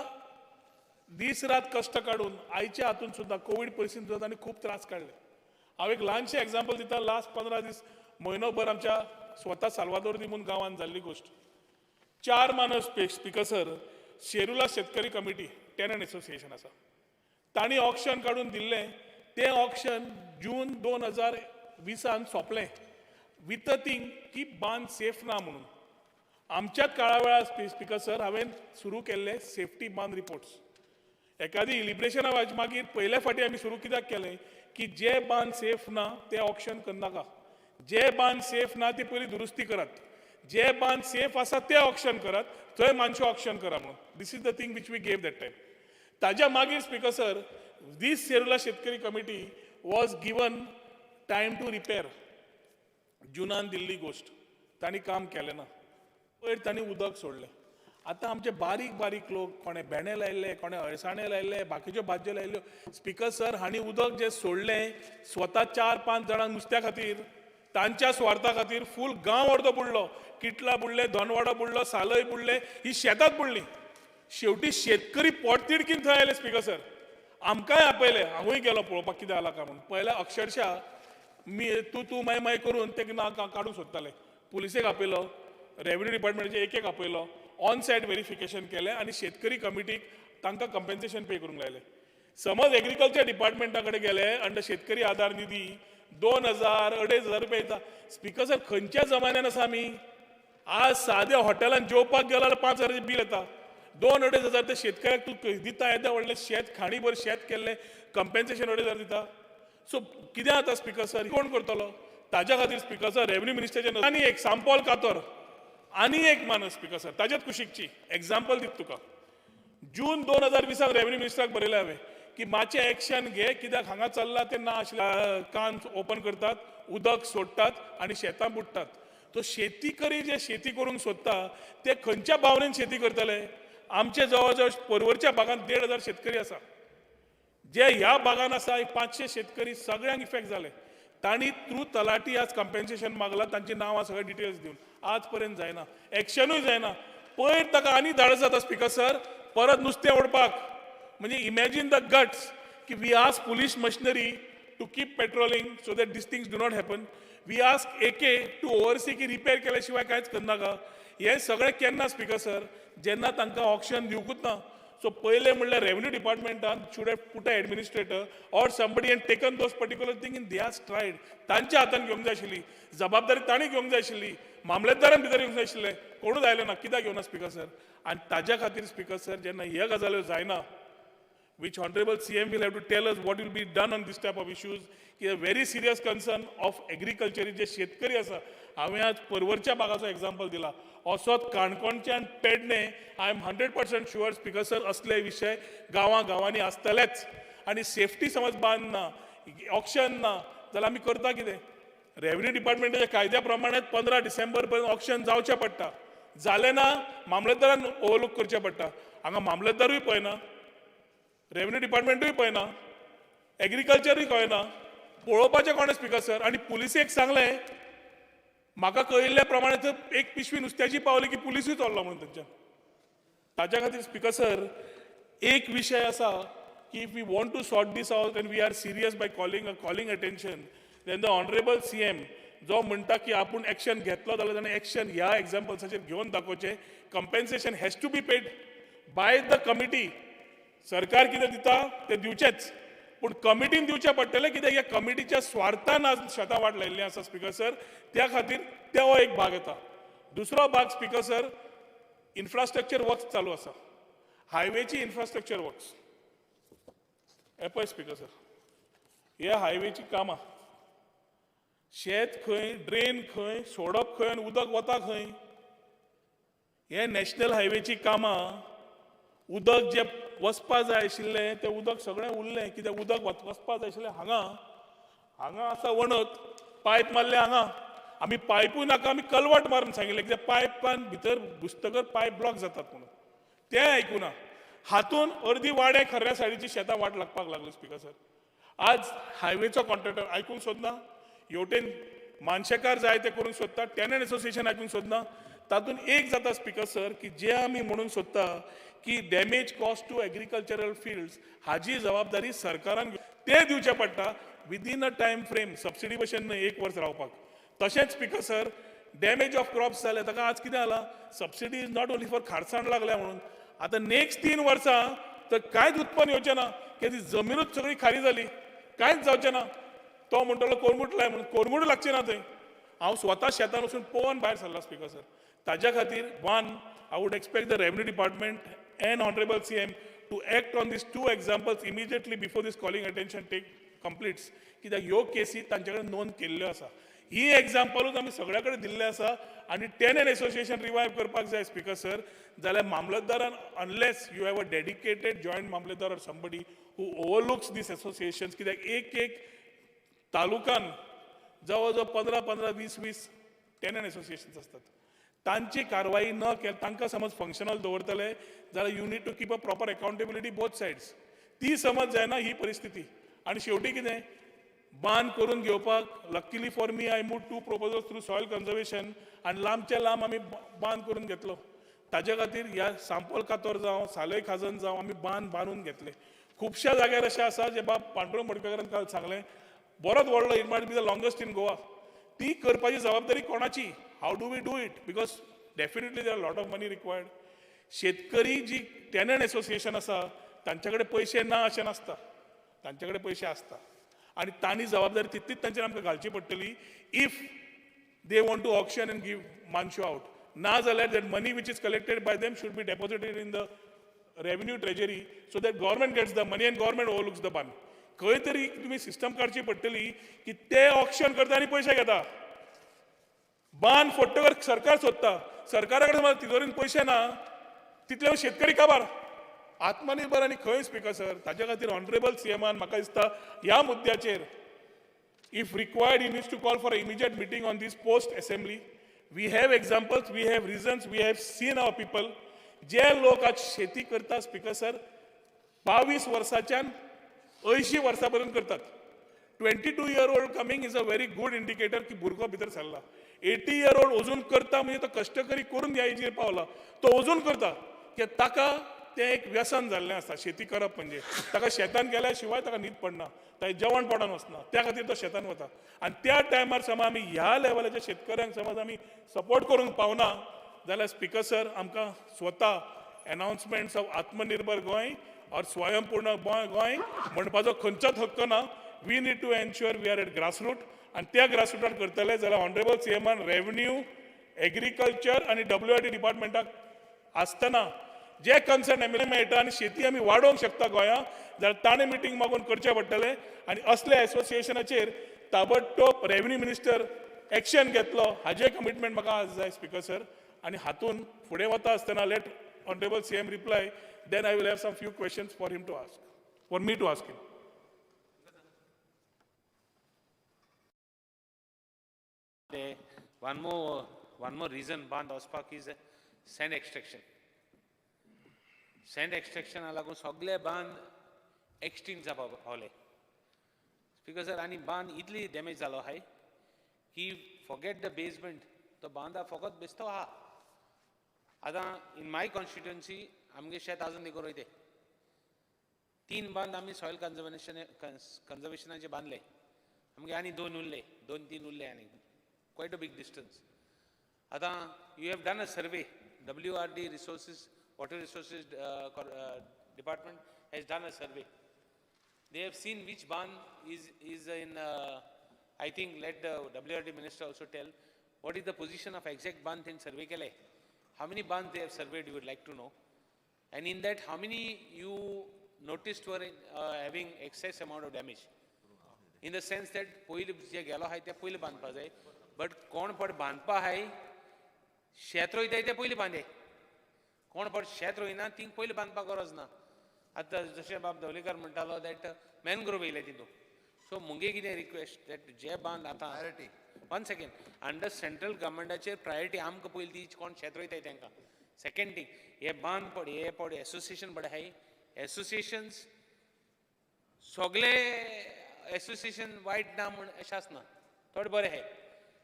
दीस रात कश्ट काडून आयच्या हातून सुद्दां कोवीड परिस्थितीन सुद्दां तांणी खूब त्रास काडले. हांव एक ल्हानशें एग्जाम्पल दिता. लास्ट 15 दीस म्हयनोभर आमच्या स्वता साल्वादोर दी म्हूण गांवांत जाल्ली गोश्ट. 4 मानस स्पीकर सर शेरुला शेतकरी कमिटी टेनंट एसोसिएशन आसा, तांणी ऑक्शन काडून दिल्लें. तें ऑक्शन जून 2020 सोंपलें विथ अ थींग की बांद सेफ ना म्हणून. आमच्याच काळा वेळार स्पीकर सर हांवें सुरू केल्ले सेफ्टी बांद रिपोर्ट्स. एखादी इलिब्रेशना मागीर पयले फावटी आमी सुरू कित्याक केलें की जे बांद सेफ ना ते ऑक्शन करनाका, जे बांद सेफ ना ते पयलीं दुरुस्ती करात, जे बांद सेफ आसा ते ऑक्शन करात, थंय मानशे ऑक्शन करा म्हणून. This is the thing which we gave that time. ताज्या मागीर स्पीकर सर दीस सेरुला शेतकरी committee was given time to repair. जुनान दिल्ली गोश्ट तांणी काम केलें ना, पयर तांणी उदक सोडलें. आतां आमचे बारीक बारीक लोक कोणें भेंडे लायल्ले, कोणें अळसाणे लायल्ले, बाकीच्यो भाजयो लायल्ल्यो. स्पीकर सर हांणी उदक जें सोडलें स्वता 4-5 जाणांक नुस्त्या खातीर, तांच्या स्वार्था खातीर फूल गांव अर्दो बुडलो. किटला बुडले, दोनवाडो बुडलो, सालय बुडले, ही शेतांत बुडली. शेवटी शेतकरी पोटतिडकीन थंय आयले स्पीकर सर. आमकांय आपयले, हांवूय गेलो पळोवपाक कितें जाला काय म्हणून. पळयल्यार अक्षरशा मी तूं तूं माय माय करून ते ना काडूंक सोदताले. पुलिसेक आपयलो, रेवेन्यू डिपार्टमेंटाचे एक एक आपयलो, ऑन सायट वेरिफिकेशन केलें आनी शेतकरी कमिटीक तांकां कंपेन्सेशन पे करूंक लायलें. समज एग्रीकल्चर डिपार्टमेंटा कडेन गेले अंडर शेतकरी आधार निधी 2000 2500 रुपया येता. स्पीकर सर खंयच्या जमान्यान आसा आमी? आज साद्या हॉटेलान जेवपाक गेलो जाल्यार 5000 बील येता. 2-25 हजार ते शेतकऱ्याक तूं दिता, येदें व्हडलें शेत, खाणीभर शेत केल्लें, कंपेन्सेशन 2500 दिता. सो कितें जाता स्पीकर सर, कोण करतलो ताज्या खातीर स्पीकर सर रेवेन्यू मिनिस्टराचे आनी एक सांपोल कातोर आनी एक मानस स्पीकर सर, ताज्याच कुशीकची एग्जाम्पल दिता तुका. जून 2020 रेव्हेन्यू मिनिस्टराक बरयलें हांवें की मातशें एक्शन घे, कित्याक हांगा चल्लां तें ना आशिल्लें. कान ओपन करतात, उदक सोडटात आनी शेतां बुडटात. तो शेतीकरी जे शेती करूंक सोदता ते खंयच्या भावनेन शेती करतले? आमचे जवळ जवळ पर्वरच्या भागांत 1500 शेतकरी आसा. जे ह्या भागान आसा एक 500 शेतकरी, सगळ्यांक इफेक्ट जाले. तांणी थ्रू तलाठी आज कंपेन्सेशन मागलां, तांची नांवां सगळे डिटेल्स दिवन. आज पर्यंत जायना, एक्शनूय जायना. पयर ताका आनी धाडस जाता स्पिकर सर, परत नुस्तें ओडपाक. म्हणजे इमॅजीन the guts की we ask police machinery to keep patrolling so that these things do not happen. We ask AK to oversee की रिपेर केल्या शिवाय कांयच करनाका. हें सगळें केन्ना स्पिकर सर, जेन्ना तांकां ऑक्शन दिवंकूच ना. सो पयलें म्हणल्यार revenue डिपार्टमेंटान should have put a administrator or somebody and taken those particular thing in their stride. तांच्या हातान घेवंक जाय आशिल्ली जबाबदारी, तांणी घेवंक जाय आशिल्ली, मामलेदारान भितर येवंक जाय आशिल्लें. कोणूच आयले ना. कित्याक घेवना स्पिकर सर? आनी ताज्या खातीर स्पिकर सर, जेन्ना ह्यो गजाल्यो जायना, which Honorable CM will have to tell us what will be done on this type of issues, की a very serious concern of agriculture. जे शेतकरी आसा, हांवें आज पर्वरच्या बागाचो एग्जाम्पल दिला, असोच काणकोणचे आनी Pedne. I am 100% sure, Speaker sir, असले विशय गांवां गांवांनी आसतलेच. आनी सेफ्टी समज बांद ना, ऑक्शन ना जाल्यार आमी करता कितें? रेव्हेन्यू डिपार्टमेंटाच्या कायद्या प्रमाणे 15 डिसेंबर पर्यंत ऑक्शन जावचें पडटा. जालें ना, मामलेदारान ओवरलूक करचें पडटा. हांगा मामलेदारूय पळयना, रेव्हेन्यू डिपार्टमेंटूय पळयना, एग्रीकल्चरूय कळना. पळोवपाचें कोणें स्पिकर सर? आनी पुलिसेक सांगलें, म्हाका कळिल्ल्या प्रमाणे तर एक पिशवी नुस्त्याची पावली की पुलिसूय चल्लो म्हणून थंयच्यान. ताच्या खातीर स्पिकर सर, एक विशय आसा की if we want to sort this out and we are serious by calling attention, then the honourable CM जो म्हणटा की आपूण एक्शन घेतलो जाल्यार ताणें एक्शन ह्या एग्जाम्पल्साचेर घेवन दाखोवचें. Compensation has to be paid by the committee. सरकार कितें दिता तें दिवचेंच, पूण कमिटीन दिवचें पडटलें, कित्याक ह्या कमिटीच्या स्वार्थान आज शेतां वाट लायिल्लीं आसा स्पिकर सर. त्या खातीर तो एक भाग येता. दुसरो भाग स्पिकर सर, इन्फ्रास्ट्रक्चर वर्क्स चालू आसा, हायवेची इन्फ्रास्ट्रक्चर वर्क्स. हे पळय स्पिकर सर, हे हायवेची कामां. शेत खंय, ड्रेन खंय, सोडप खंय आनी उदक वता खंय? हे नॅशनल हायवेची कामां. उदक जें वचपा जाय आशिल्लें तें उदक सगळें उरलें, कित्याक उदक वचपा जाय आशिल्लें हांगा. हांगा आसा वणत, पायप मारले हांगा. आमी पायपूय नाका, आमी कलवट मारून सांगिल्लें, कित्याक पायपान भितर घुसतकर पायप ब्लॉक जातात म्हणून. तें आयकुना. हातून अर्दी वाडे खऱ्या सायडीची शेतां वाट लागपाक लागली स्पिकर सर. आज हायवेचो कॉन्ट्रॅक्टर आयकूंक सोदना, हेवटेन मानशेकार जाय ते करूंक सोदता, टेनंट एसोसिएशन आयकूंक सोदना. तातूंत एक जाता स्पिकर सर, की जे आमी म्हणूंक सोदता की damage caused to agricultural fields हाजी जबाबदारी सरकारान ते दिवचें पडटा within a time frame, subsidy भशेन न्हय एक वर्स रावपाक. तशेंच speaker sir, damage of crops जाले ताका आज कितें जालां, subsidy is not only for खारसाण लागल्या म्हणून. आतां नेक्स्ट 3 वर्सां तर कांयच उत्पन्न येवचें ना, कित्याक ती जमिनूच सगळी खारी जाली, कांयच जावचें ना. तो म्हणटलो कोरगूट लाय म्हणून, कोरगूट लागचें ना थंय. हांव स्वता शेतान वचून पळोवन भायर सरला स्पिकर सर. ताज्या खातीर, one, I would expect the revenue department and honourable CM to act on these two examples immediately before this calling attention take completes, कित्याक ह्यो केसी तांचे कडेन नोंद केल्ल्यो आसा. ही एग्जाम्पलूच आमी सगळ्या कडेन दिल्लें आसा. आनी टेनंट एसोसिएशन रिवायव करपाक जाय स्पिकर सर, जाल्यार मामलतदारान, unless you have a dedicated joint mamlatdar or somebody who overlooks these associations, कित्याक एक एक तालुकान जवळ जवळ 15 15, 20 20 टेनंट एसोसिएशन्स आसतात. तांची कारवाई न केल, तांकां समज फंक्शनल दवरतले जाल्यार you need to keep a proper accountability both sides. ती समज जायना ही परिस्थिती. आनी शेवटी कितें, बांद करून घेवपाक, luckily for me, I moved two proposals through soil conservation आनी लांबचे लांब आमी बांद करून घेतलो. ताजे खातीर ह्या सांपोल कातोर जावं, सालय खाजन जावं, आमी बांद बांदून घेतले. खुबश्या जाग्यार अशें आसा जे बाब पांडुरंग मडकयकारान काल सांगलें, बरोच व्हडलो, it might be the longest in Goa. ती करपाची जबाबदारी कोणाची? How do we do it? Because definitely there are lot of money required. शेतकरी जी टेनंट एसोसिएशन आसा तांचे कडेन पयशे ना अशें नासता, तांचे कडेन पयशे आसता आनी तांणी जबाबदारी तितलीच तांचेर आमकां घालची पडटली if they want to auction and give मानशो out. ना जाल्यार that money which is collected by them should be deposited in the revenue treasury so that government gets the money and government overlooks the बांद. खंय तरी तुमी system काडची पडटली की ते ऑक्शन करता आनी पयशे घेता. बांद फोडटकर सरकार सोदता, सरकारा कडेन तिजोरीन पयशे ना, तितले शेतकरी काबार. आत्मनिर्भर आनी खंय स्पीकर सर? ताच्या खातीर ऑनरेबल सीएमान म्हाका दिसता ह्या मुद्द्याचेर if required, he needs to call for an immediate meeting on this post assembly. We have examples, we have reasons, we have seen our people. जे लोक आज शेती करता स्पीकर सर, 22 वर्साच्यान 80 वर्सां पर्यंत करतात. 22 year old coming is a very good indicator की भुरगो भितर सरला. 80 इयर ओल्ड अजून करता म्हणजे तो कश्टकरी करून ह्या एजीर पावला, तो अजून करता की ताका तें एक व्यसन जाल्लें आसा. शेती करप म्हणजे ताका शेतान गेल्या शिवाय ताका न्हीद पडना, ताका जेवण पोटान वचना, त्या खातीर तो शेतान वता. आनी त्या टायमार समज आमी ह्या लेवलाच्या शेतकऱ्यांक समज आमी सपोर्ट करूंक पावना जाल्यार स्पीकर सर, आमकां स्वता एनाउन्समेंट्स ऑफ आत्मनिर्भर गोंय और स्वयंपूर्ण गोंय गोंय म्हणपाचो खंयचोच हक्क ना. We need to ensure we are at grassroot आनी त्या ग्रासरुटार करतले जाल्यार ऑनरेबल सीएमान रेवन्यू, एग्रीकल्चर आनी डब्ल्यू आर डी डिपार्टमेंटाक आसतना जे कन्सर्न एमएलए मेळटा आनी शेती आमी वाडोवंक शकता गोंयांत जाल्यार ताणें मिटींग मागून करचें पडटलें आनी असल्या एसोसिएशनाचेर ताबडतोब रेवन्यू मिनिस्टर एक्शन घेतलो हाजें कमिटमेंट म्हाका आज जाय स्पीकर सर. आनी हातून फुडें वता आसतना let honourable CM reply, then I will have some few questions for him to ask, for me to ask him. One more reason बांद वचपाक is sand extraction. Sand एक्स्ट्रेक्शना लागून सगळे बांद एक्सटिंक्ट जावपा पावले स्पीकर सर. आनी बांद इतली डॅमेज जालो आहाय की फॉरगेट the basement, तो बांदा फकत बेस्तो आहा. आतां इन माय कॉन्स्टिट्युएन्सी आमगे शेत आजून देखून रोयते. तीन बांद आमी सॉयल कन्जर्वेशनाचे बांदले आमगे, आनी दोन उरले, दोन तीन उरले आनी क्वायट अ बीग डिस्टन्स. आतां you have done a survey, WRD resources, water resources department has done a survey. They have seen which band is in, I think let the WRD minister also tell what is the position of exact band in survey केले. How many bands they have surveyed, you would like to know. And in that, how many you noticed were having excess amount of damage? In the sense that पयलीं जे गेलो आहाय ते पयलीं बांदपा जाय, but कोण पड बांदपा आहाय, शेत रोयताय ते पयलीं बांदे, कोण पड शेत रोयना तिंक पयलीं बांदपाक गरज ना. आतां जशें बाब धवलीकर म्हणटालो that mangrove येयले तितून, सो मुगे कितें रिक्वेस्ट that जे बांद आतां Priority. One second, under central गव्हर्मेंटाचेर प्रायोरिटी आमकां पयलीं ती कोण शेत रोयताय तांकां. सेकंड थिंग, हे बांद पड हे पड एसोसिएशन पड आहाय, एसोसिएशन्स सगळे एसोसिएशन वायट ना म्हण अशें आसना, थोडे बरे आहाय.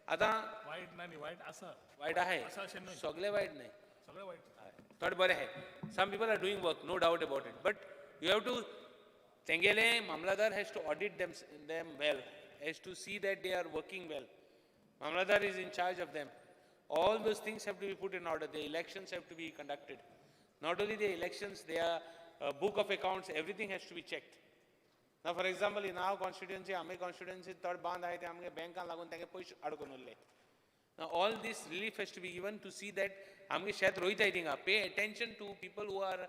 आतां वायट ना न्ही, वायट आसा. वायट आहाय. आसा अशें न्हय. सगळे वायट न्हय. सगळे वायट. थोडे बरे आहाय. Some people are doing work, no doubt about it, but you have to तेंगेले मामलादार has to audit them well, has to see that they are working well. Mamlatdar is in charge of them. All those things have to be put in order. The elections have to be conducted. Not only the elections, their book of accounts, everything has to be checked. Now, for example, in our constituency, आमगे constituency थोडे बांद आहाय ते आमगे बँकान लागून तेंगे पयशे अडकून उरले. Now, all this relief has to be given to see that आमगे शेत रोयताय थिंगा. Pay attention to people who are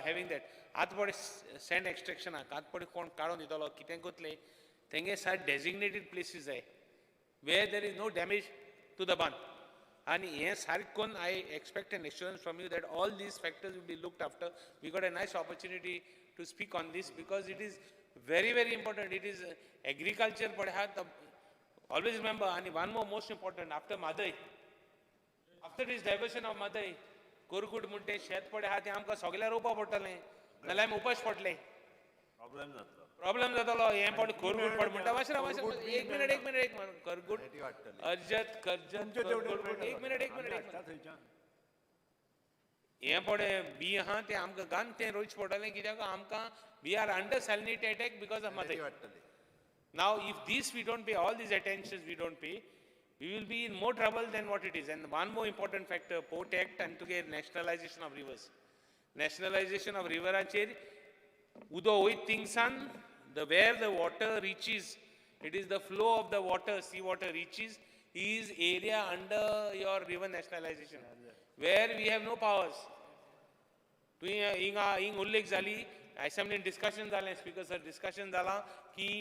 having that. आतां पळय सँड एक्स्ट्रेक्शनाक आतां पळय कोण काडून दितलो कितें करतले, तेंगे सारक डेजिग्नेटेड प्लेसीस जाय where there is no damage to the band. आनी हें सारकें करून I expect an assurance from you that all these factors will be looked after. We got a nice opportunity to speak on this because it is very very important. It is agriculture पळय आहा. Always remember, आनी one more most important, after Mhadei, after this diversion of Mhadei, कोरगूट म्हण तें शेत पळय आहा तें आमकां सगळ्यां रोवपा पडटलें, नाल्यार आमी उपाश पडले. प्रॉब्लेम जातलो. प्रॉब्लेम जातलो. हें पड कोरगूट पड म्हणटा, वासरा वासरा, एक मिनट, एक मिनट, एक मिनट. करगूट, अर्जत, कर्जत, कोरगूट, एक मिनट, एक मिनट, एक मिनट. थंयच्यान हें पळय बी आहा तें आमकां गान तें रोयचें पडटलें, कित्याक आमकां we are under salinity attack because of Mhadei. Now, if this we don't pay, all these attentions we don't pay, we will be in more trouble than what it is. And one more important factor, Port Act and तुगे nationalization of rivers. Nationalization of riveराचेर उदो वयत थिंगसान the where the water reaches, it is the flow of the water, sea water reaches, is area under your river nationalization, where we have no powers. तुवें हिंगा हिंग उल्लेख जाली, असेंब्लीन discussion जालें speaker sir, discussion जालां की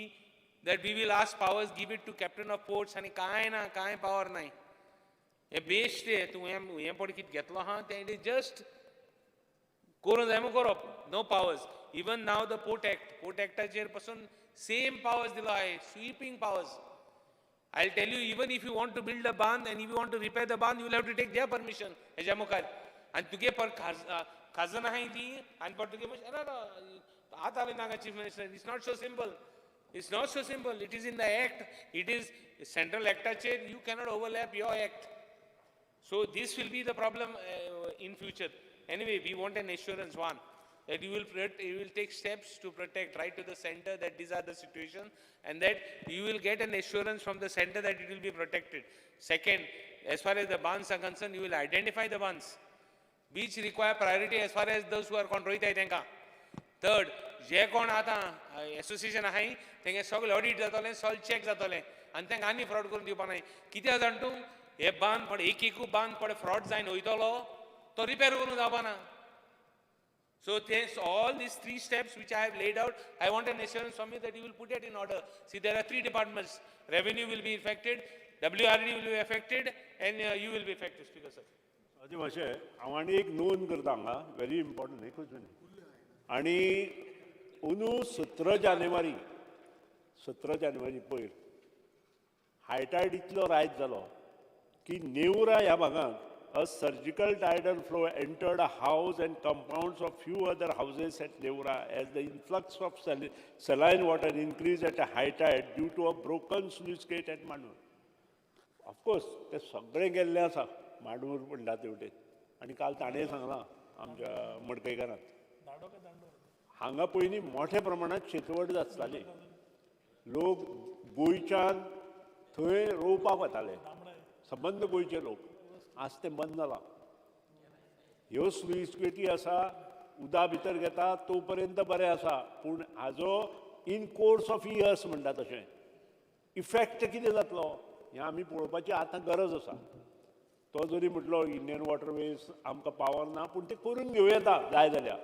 that we will ask powers, give it to captain of ports, आनी कांय ना, कांय पावर नाय. हे बेश्ट तूं हें पळय कितें घेतलो आहा तें it is just करूं जाय म्हूण करप, no powers. Even now the port act, port एक्टाचेर पसून सेम पावर्स दिलो आहे, sweeping powers. I tell you, even if you want to build a बांद and if you want to repair the बांद, you will have to take their permission. हेज्या मुखार आनी तुगे पर खाजन आहाय ती आनी पर तुगे आतां नाका chief minister. It's not so simple, it's not so simple. It is in the act, it is central एक्टाचेर you cannot overlap your act. So this will be the problem in future. Anyway, we want an assurance, one, that you will take steps to protect right to the center, that these are the situation, and that you will get an assurance from the center that it will be protected. Second, as far as the bonds are concerned, you will identify the bonds which require priority as far as those who are कोण रोयताय तेंकां. Third, जे कोण आतां association आहाय तेंगे सगळें audit जातलें, सगळें चॅक जातलें आनी तेंकां आनी फ्रॉड करून दिवपा नाय. कित्याक जाण तूं हे बांद पळय, एक एकू बांद पळय फ्रॉड जायन वयतलो तो रिपेर करूंक जावपा ना. So all these three steps which I have laid out, I want an assurance from you that you will put it in order. See, there are three departments. Revenue will be affected, WRD will be affected, and you will be affected, Speaker sir. अशें मातशें हांव आनी एक नोंद करता हांगा, very important, एकूच minute. आनी अंदू 17 जानेवारी पयर हायटायड इतलो रायत जालो की नेवरा ह्या भागांत a surgical tidal flow entered a house and compounds of few other houses at Neora as the influx of saline water increased at a high tide due to a broken sluice gate at Mandur. Of course, ते सगळे गेल्ले आसा मांडूर म्हणटा ते वटेन. आनी काल ताणें सांगलां आमच्या मडकयकारान, हांगा पयलीं मोठ्या प्रमाणांत शेतवड आसताली, लोक गोंयच्यान थंय रोवपाक वताले, सबंद गोंयचे लोक. आज तें बंद जालां. ह्यो स्लुईस गेटी आसा, उदक भितर घेता तो पर्यंत बरें आसा, पूण हाजो इन कोर्स ऑफ इयर्स म्हणटा तशें इफेक्ट कितें जातलो हें आमी पळोवपाची आतां गरज आसा. तो जरी म्हटलो इंडियन वॉटरवेज आमकां पावर ना, पूण तें करून घेवं येता जाय जाल्यार.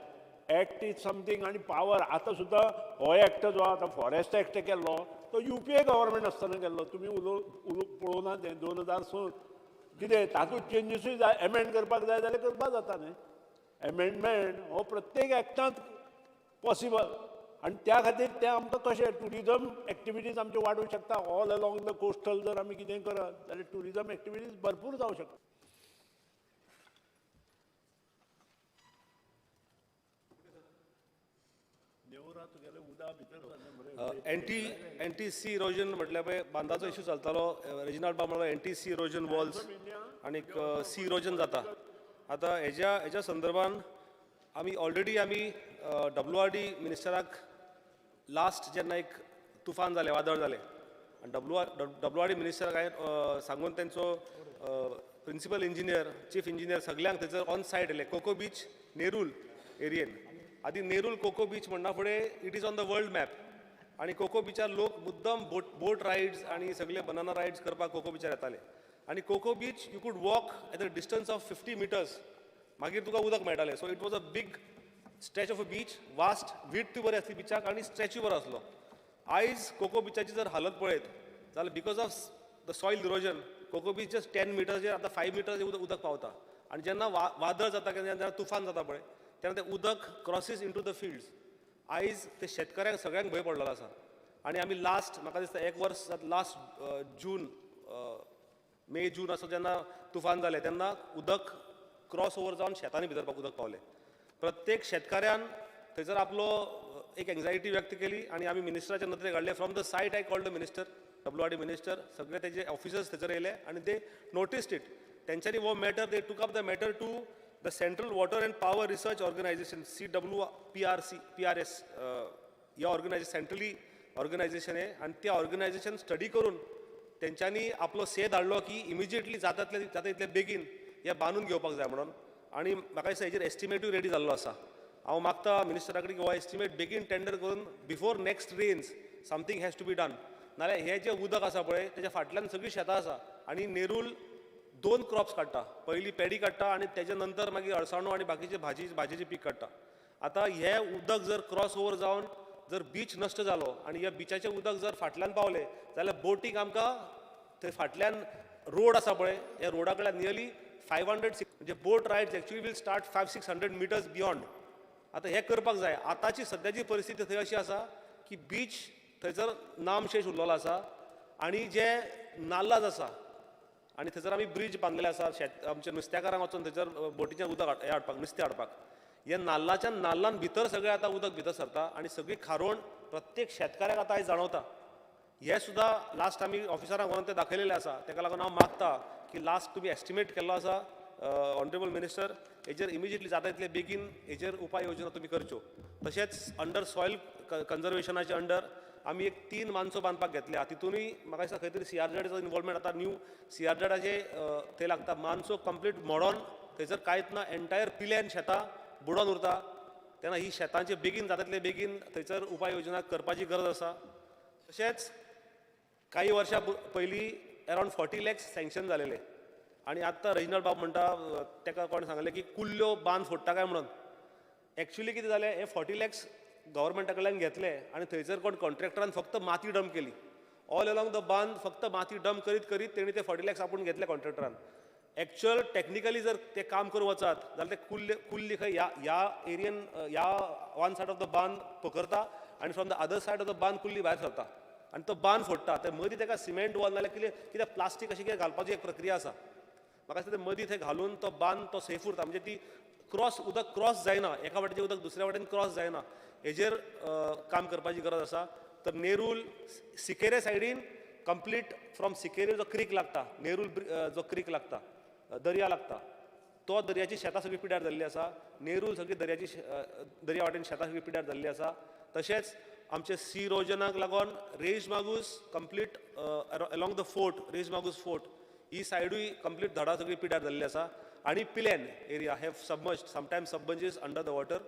एक्ट is something आनी पावर आतां सुद्दां हो एक्ट जो आतां फॉरेस्ट एक्ट केल्लो तो UPA government आसतना केल्लो, तुमी उलो पळोवना तें 2006 कितें तातूंत चेंजीसूय जाय, एमेंड करपाक जाय जाल्यार करपाक जाता न्ही. एमेंडमेंट हो प्रत्येक एक्टांत पॉसिबल, आनी त्या खातीर तें आमकां कशें ट्युरिजम एक्टिविटीज आमच्यो वाडूंक शकता. ऑल अलोंग the coastal जर आमी कितें करत जाल्यार ट्युरिजम एक्टिविटीज भरपूर जावं शकता. एंटी सी इरोजन म्हटल्यार पळय बांदाचो इशू चलतालो, रेजिनाल्ड बाब म्हणलो एंटी सी इरोजन वॉल्स आनीक सी इरोजन जाता. आतां हेज्या संदर्भान आमी ऑलरेडी आमी WRD मिनिस्टराक लास्ट जेन्ना एक तुफान जालें, वादळ जालें, आनी WRD मिनिस्टराक हांवें सांगून तेंचो प्रिंसिपल इंजिनियर, चीफ इंजिनियर सगल्यांक थंयसर ऑन सायट येयले. कोको बीच नेरूल एरियेन, आदी नेरूल कोको बीच म्हणना फुडें it is on the world map. आनी कोको बिचार लोक मुद्दम बोट रायड्स आनी सगळे बनाना रायड्स करपाक कोको बिचार येताले. आनी Coco beach you could walk at a distance of 50 meters, मागीर तुका उदक मेळटालें. So it was a big stretch of a beach, vast width बरी आसली बिचाक आनी स्ट्रेचूय बरो आसलो. आयज कोको बिचाची जर हालत पळयत जाल्यार because of the soil erosion Coco beach just 10 मिटर्सचेर आतां 5 मिटर्स उदक पावता. आनी जेन्ना वादळ जाता, जेन्ना तुफान जाता पळय, तेन्ना तें उदक crosses into the fields. आयज ते शेतकऱ्यांक सगळ्यांक भंय पडलेलो आसा. आनी आमी लास्ट म्हाका दिसता एक वर्स लास्ट जून, मे जून असो जेन्ना तुफान जालें तेन्ना उदक क्रॉस ओवर जावन शेतांनी भितर उदक पावलें. प्रत्येक शेतकाऱ्यान थंयसर आपलो एक एन्जायटी व्यक्त केली आनी आमी मिनिस्टराच्या नदरेक हाडलें. From the site I called the minister, WRD minister, सगळे तेजे ऑफिसर्स थंयसर येयले आनी दे नोटिस्ड it. तेंच्यांनी हो matter they took up the matter to the Central Water and Power Research Organization, CWPRC, PRS, ह्या ऑर्गनायजेशन सेंट्रली ऑर्गनायजेशन आहे. आनी त्या ऑर्गनायजेशन स्टडी करून तेंच्यांनी आपलो से धाडलो की इमिजिएटली जाता तितले बेगीन हे बांदून घेवपाक जाय म्हणून. आनी म्हाका दिसता हेजेर एस्टिमेटूय रेडी जाल्लो आसा. हांव मागता मिनिस्टरा कडेन की हो एस्टिमेट बेगीन टेंडर करून before next rains something has to be done. नाल्यार हें जें उदक आसा पळय तेज्या फाटल्यान सगळीं शेतां आसा आनी नेरूल 2 क्रॉप्स काडटा, पयलीं पेडी काडटा आनी तेज्या नंतर मागीर अळसाणो आनी बाकीचे भाजयेचें पीक काडटा. आतां हें उदक जर क्रॉस ओवर जावन जर बीच नश्ट जालो आनी ह्या बिचाचें उदक जर फाटल्यान पावलें जाल्यार बोटीक आमकां थंय फाटल्यान रोड आसा पळय ह्या रोडा कडल्यान नियरली 500 म्हणजे boat rides actually will start 500-600 meters beyond. आतां हें करपाक जाय. आतांची सद्याची परिस्थिती थंय अशी आसा की बीच थंयसर नामशेश उरलेलो आसा आनी जे नाल्लाज आसा आनी थंयसर आमी ब्रीज बांदलेले आसा शेत आमच्या नुस्त्याकारांक वचून थंयसर बोटीचें उदक हें हाडपाक नुस्तें हाडपाक. हे नाल्लाच्या नाल्लान भितर सगळें आतां उदक भितर सरता आनी सगळी खारोण प्रत्येक शेतकाऱ्याक आतां आयज जाणवता. हे सुद्दां लास्ट आमी ऑफिसरांक व्हरोन तें दाखयलेलें आसा. तेका लागून हांव मागता की लास्ट तुमी एस्टिमेट केल्लो आसा ऑनरेबल मिनिस्टर हेजेर इमिजिएटली जाता तितले बेगीन हेजेर उपाय योजना तुमी करच्यो. तशेंच अंडर सॉयल कन्जर्वेशनाचे अंडर आमी एक 3 मानसो बांदपाक घेतल्या. तितूनय म्हाका दिसता खंय तरी सीआरझेडाचो इनवॉल्वमेंट आतां न्यू सीआरझेडाचे थंय लागता. मानसो कंप्लीट मोडोन थंयसर कांयच ना, एंटायर पिल्यान शेतां बुडोन उरता. तेन्ना ही शेतांचे बेगीन जाता तितले बेगीन थंयसर उपाय योजना करपाची गरज आसा. तशेंच काही वर्सां पयलीं अरावंड 40 लॅक्स सँक्शन जालेले आनी आत्तां रेजिनल्ड बाब म्हणटा ताका कोणें सांगलें की कुल्ल्यो बांद फोडटा काय म्हणून. एक्चुली कितें जालें हे 40 लॅक्स गव्हर्मेंटा कडल्यान घेतले आनी थंयसर कोण कॉन्ट्रॅक्टरान फक्त माती डंप केली. ऑल अलॉंग the बांद फक्त माती डंप करीत करीत तेणी ते 40 लॅक्स आपूण घेतले कॉन्ट्रॅक्टरान. एक्चुअल टॅक्निकली जर ते काम करूं वचत जाल्यार ते कुल्ले कुल्ली खंय ह्या ह्या एरियन ह्या वन सायड ऑफ the बांद पकरता आनी from the other side of the बांद कुल्ली भायर सरता आनी तो बांद फोडटा. ते मदीं ताका सिमेंट वॉल नाल्यार कितें कितें प्लास्टीक अशें कितें घालपाची एक प्रक्रिया आसा. म्हाका दिसता ते मदीं थंय घालून तो बांद तो सेफ उरता. म्हणजे ती क्रॉस उदक क्रॉस जायना, एका वाटेचें उदक दुसऱ्या वाटेन क्रॉस जायना. हेजेर काम करपाची गरज आसा. तर नेरूल सिकेरे सायडीन कंप्लीट फ्रॉम सिकेरे जो क्रीक लागता, नेरूल जो क्रीक लागता, दर्या लागता, तो दर्याची शेतां सगळीं पिड्यार जाल्ली आसा. नेरूल सगळी दर्याची दर्या वाटेन शेतां सगळीं पिड्यार जाल्ली आसा. तशेंच आमचे सी इरोजनाक लागून Reis Magos complete along the fort, Reis Magos fort he सायडूय complete धडा सगळी पिड्यार जाल्ली आसा. आनी Pilerne area have submerged, sometimes submerges under the water.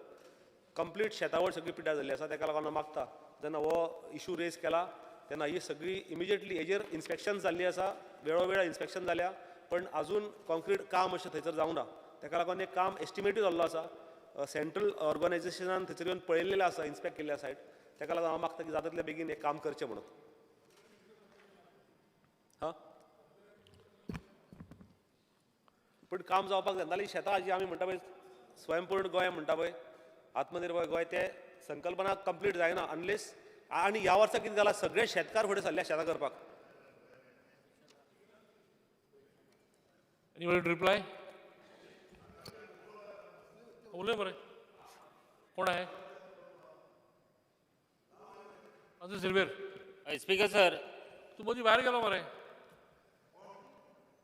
Complete शेतावळ सगळी पिड्यार जाल्ली आसा. ताका लागून हांव मागता जेन्ना हो इशू रेज केला तेन्ना ही सगळी इमिजिएटली हेजेर इन्स्पेक्शन जाल्ली आसा, वेळोवेळा इन्स्पेक्शन जाल्या, पण आजून कॉन्क्रीट काम अशें थंयसर जावंक ना. ताका लागून हें काम एस्टिमेटूय जाल्लो आसा. सेंट्रल ऑर्गनायझेशनान थंयसर येवन पळयल्लें आसा, इन्स्पेक्ट केल्लें आसा सायट. ताका लागून हांव मागता की जाता तितले बेगीन हें काम करचें म्हणून. हां, पूण काम जावपाक जाय. नाल्यार शेतां जी आमी म्हणटा पळय स्वयंपूर्ण गोंय म्हणटा पळय, आत्मनिर्भर गोंय, ते संकल्पना कंप्लीट जायना अनलेस. आनी ह्या वर्सा कितें जालां, सगळे शेतकार फुडें सरल्या शेतां करपाक. Anybody to reply? उलय मरे, कोण आहे? Francis Silveira. Speaker sir, तूं मदीं भायर गेलो मरे,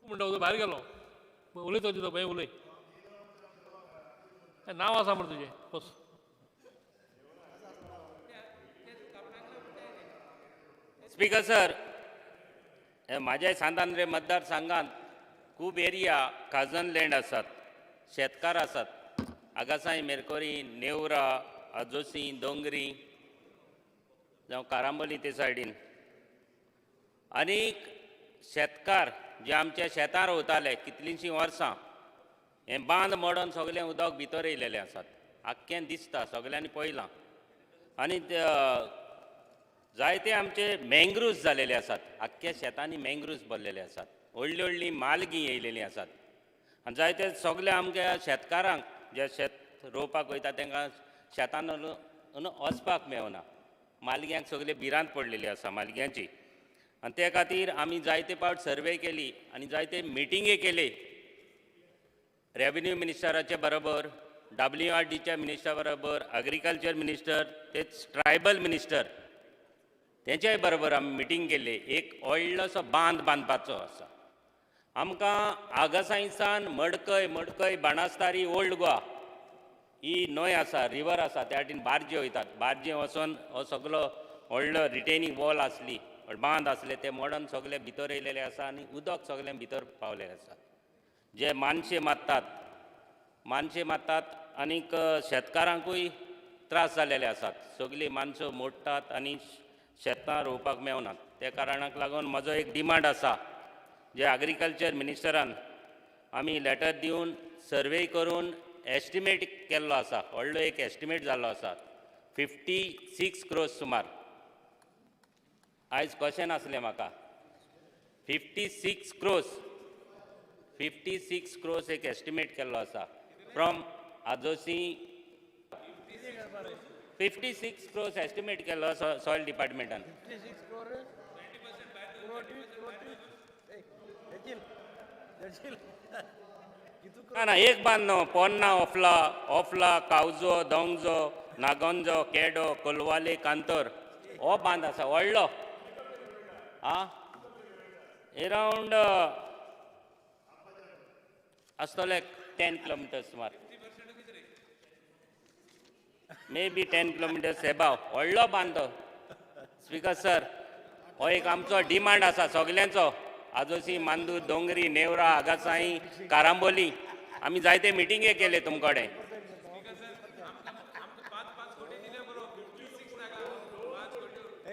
तूं म्हणटा भायर गेलो, उलयता तुजो पळय उलय, नांव आसा मरे तुजें बस. स्पीकर सर, म्हाज्या सांत आंद्रे मतदारसंघात खूब एरिया खाजन लँड आसात, शेतकार आसात. आगासाय, मेरकोरी, नेवरा, आजोसी, दोंगरी जावं कारांबोली ते सायडीन. आनीक शेतकार जे आमच्या शेतार रोवताले कितलींशीं वर्सां, हें बांद मोडोन सगळें उदक भितर येयलेलें आसात. आख्खें दिसता, सगळ्यांनी पळयलां. आनी जायते आमचे मँग्रुव्स जालेले आसात, आख्ख्या शेतांनी मँग्रुव्स भरलेले आसात, व्हडली व्हडली मालगीं येयलेलीं आसात. आनी जायते सगळे आमच्या शेतकारांक जे शेत रोवपाक वयता तांकां शेतान वचपाक मेळना. मालग्यांक सगळे भिरांत पडलेली आसा मालग्यांची. आनी ते खातीर आमी जायते पावट सर्वे केली आनी जायते मिटिंगे केले रेवेन्यू मिनिस्टराचे बरोबर, WRDच्या मिनिस्टर बरोबर, एग्रीकल्चर मिनिस्टर, तेच ट्रायबल मिनिस्टर तेंच्याय बरोबर आमी मिटींग केली. एक व्हडलोसो बांद बांदपाचो आसा आमकां. आगासांयसान मडकय, मडकय बाणास्तारी, ओल्ड गोवा ही न्हंय आसा, रिवर आसा, त्या वाटेन बार्जे वयतात. बार्जे वचोन हो सगलो व्हडलो रिटेनिंग वॉल आसली, बांद आसले, ते मोडोन सगळे भितर येयलेले आसा आनी उदक सगळें भितर पावलेलें आसा. जे मानशे मारतात, मानशे मारतात आनीक शेतकारांकूय त्रास जालेले आसात. सगळीं मानसो मोडटात आनी शेतां रोवपाक मेळनात. त्या कारणाक लागून म्हजो एक डिमांड आसा, जे एग्रीकल्चर मिनिस्टरान आमी लेटर दिवन सर्वे करून एस्टिमेट केल्लो आसा, व्हडलो एक एस्टिमेट जाल्लो आसा 56 क्रोर्स सुमार. आयज क्वेश्चन आसलें म्हाका 56 crores, 56 crores एक एस्टिमेट केल्लो आसा फ्रॉम आजोसी. 56 क्रोर्स एस्टिमेट केल्लो सॉयल डिपार्टमेंटान. ना ना, एक बांद न्हू, पोन्ना, ओफला, ओफला, कावजो, दोंगजो, नागोंजो, केडो, कोलवाले, कांतोर हो बांद आसा व्हडलो. आं, एरावंड आसतले 10 किलोमिटर्स सुमार, मे बी 10 किलोमिटर्स एबाव. व्हडलो बांद तो. स्पीकर सर, हो एक आमचो डिमांड आसा सगल्यांचो. आजोसी, मांदूर, दोंगरी, नेवरा, आगासाई, कारांबोली आमी जायते मिटिंगे केले तुमकडे.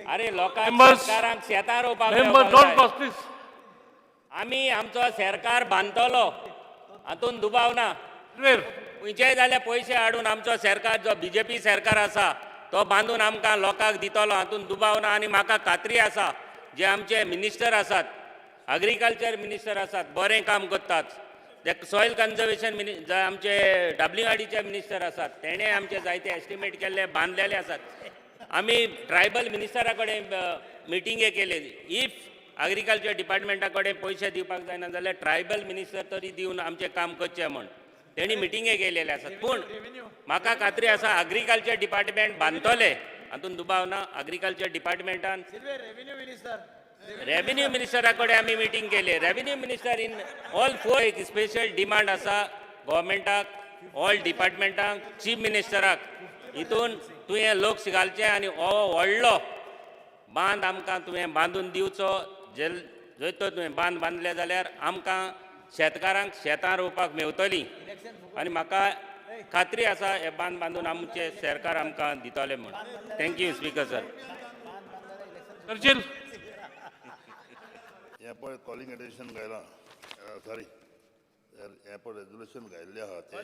अरे लोकांक, सरकारांक शेतां रोवपाक. आमी आमचो सरकार बांदतलो हातून दुबाव ना. खंयचेय जाल्यार पयशे हाडून आमचो सरकार जो बीजेपी सरकार आसा तो बांदून आमकां लोकांक दितलो हातून दुबाव ना. आनी म्हाका खात्री आसा जे आमचे मिनिस्टर आसात, अग्रिकल्चर मिनिस्टर आसात, बरें काम करतात. ते सॉयल कन्जर्वेशन आमचे WRDचे मिनिस्टर आसात, तेणें आमचे जायते एस्टिमेट केल्ले बांदलेले आसात. आमी ट्रायबल मिनिस्टरा कडेन मिटिंगे केले. If agriculture डिपार्टमेंटा कडेन पयशे दिवपाक जायना जाल्यार ट्रायबल मिनिस्टर तरी दिवन आमचें काम करचें म्हण तेणी मिटिंगे केलेले आसात. पूण म्हाका खात्री आसा अग्रिकल्चर डिपार्टमेंट बांदतले हातून दुबाव ना. अग्रिकल्चर डिपार्टमेंटान रेवेन्यू मिनिस्टरा कडेन आमी मिटींग केली. Revenue minister in all four एक स्पेशल डिमांड आसा गव्हर्मेंटाक, ऑल डिपार्टमेंटांक, चीफ मिनिस्टराक, हितून तुवें लक्ष घालचें आनी हो व्हडलो बांद आमकां तुवें बांदून दिवचो. जर तर तुवें बांद बांदले जाल्यार आमकां शेतकारांक शेतां रोवपाक मेवतली आनी म्हाका खात्री आसा हे बांद बांदून आमचे सरकार आमकां दितले म्हूण. Thank you speaker sir. हें पळय कॉलिंग एटेन्शन घायलां, सॉरी, हें पळय रेजोल्युशन घायल्लें आहा, तें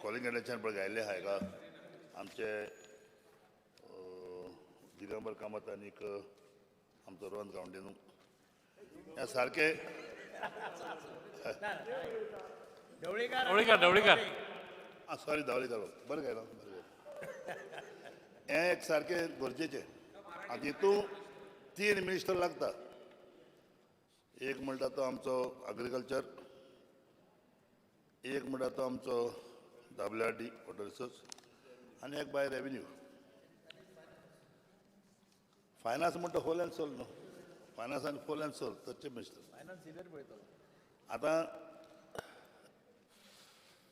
कॉलिंग एटेन्शन पळय घायल्लें आहा हेका आमचे दिगंबर कामत आनीक आमचो रोहन गावंडे न्हू, हें सारकें. ढवळीकर, ढवळीकर, आं सॉरी, धावळीकर, बरें घायलां, बरें घायलां. हें एक सारकें गरजेचें. आतां हितून 3 मिनिस्टर लागता. एक म्हणटा तो आमचो अग्रिकल्चर, एक म्हणटा तो आमचो WRD water resource, आनी एक बाय रेवेन्यू. फायनान्स म्हणटा होल अँड सोल न्हू, फायनान्स आनी होल अँड सोल तच्चे मिनिस्टर. आतां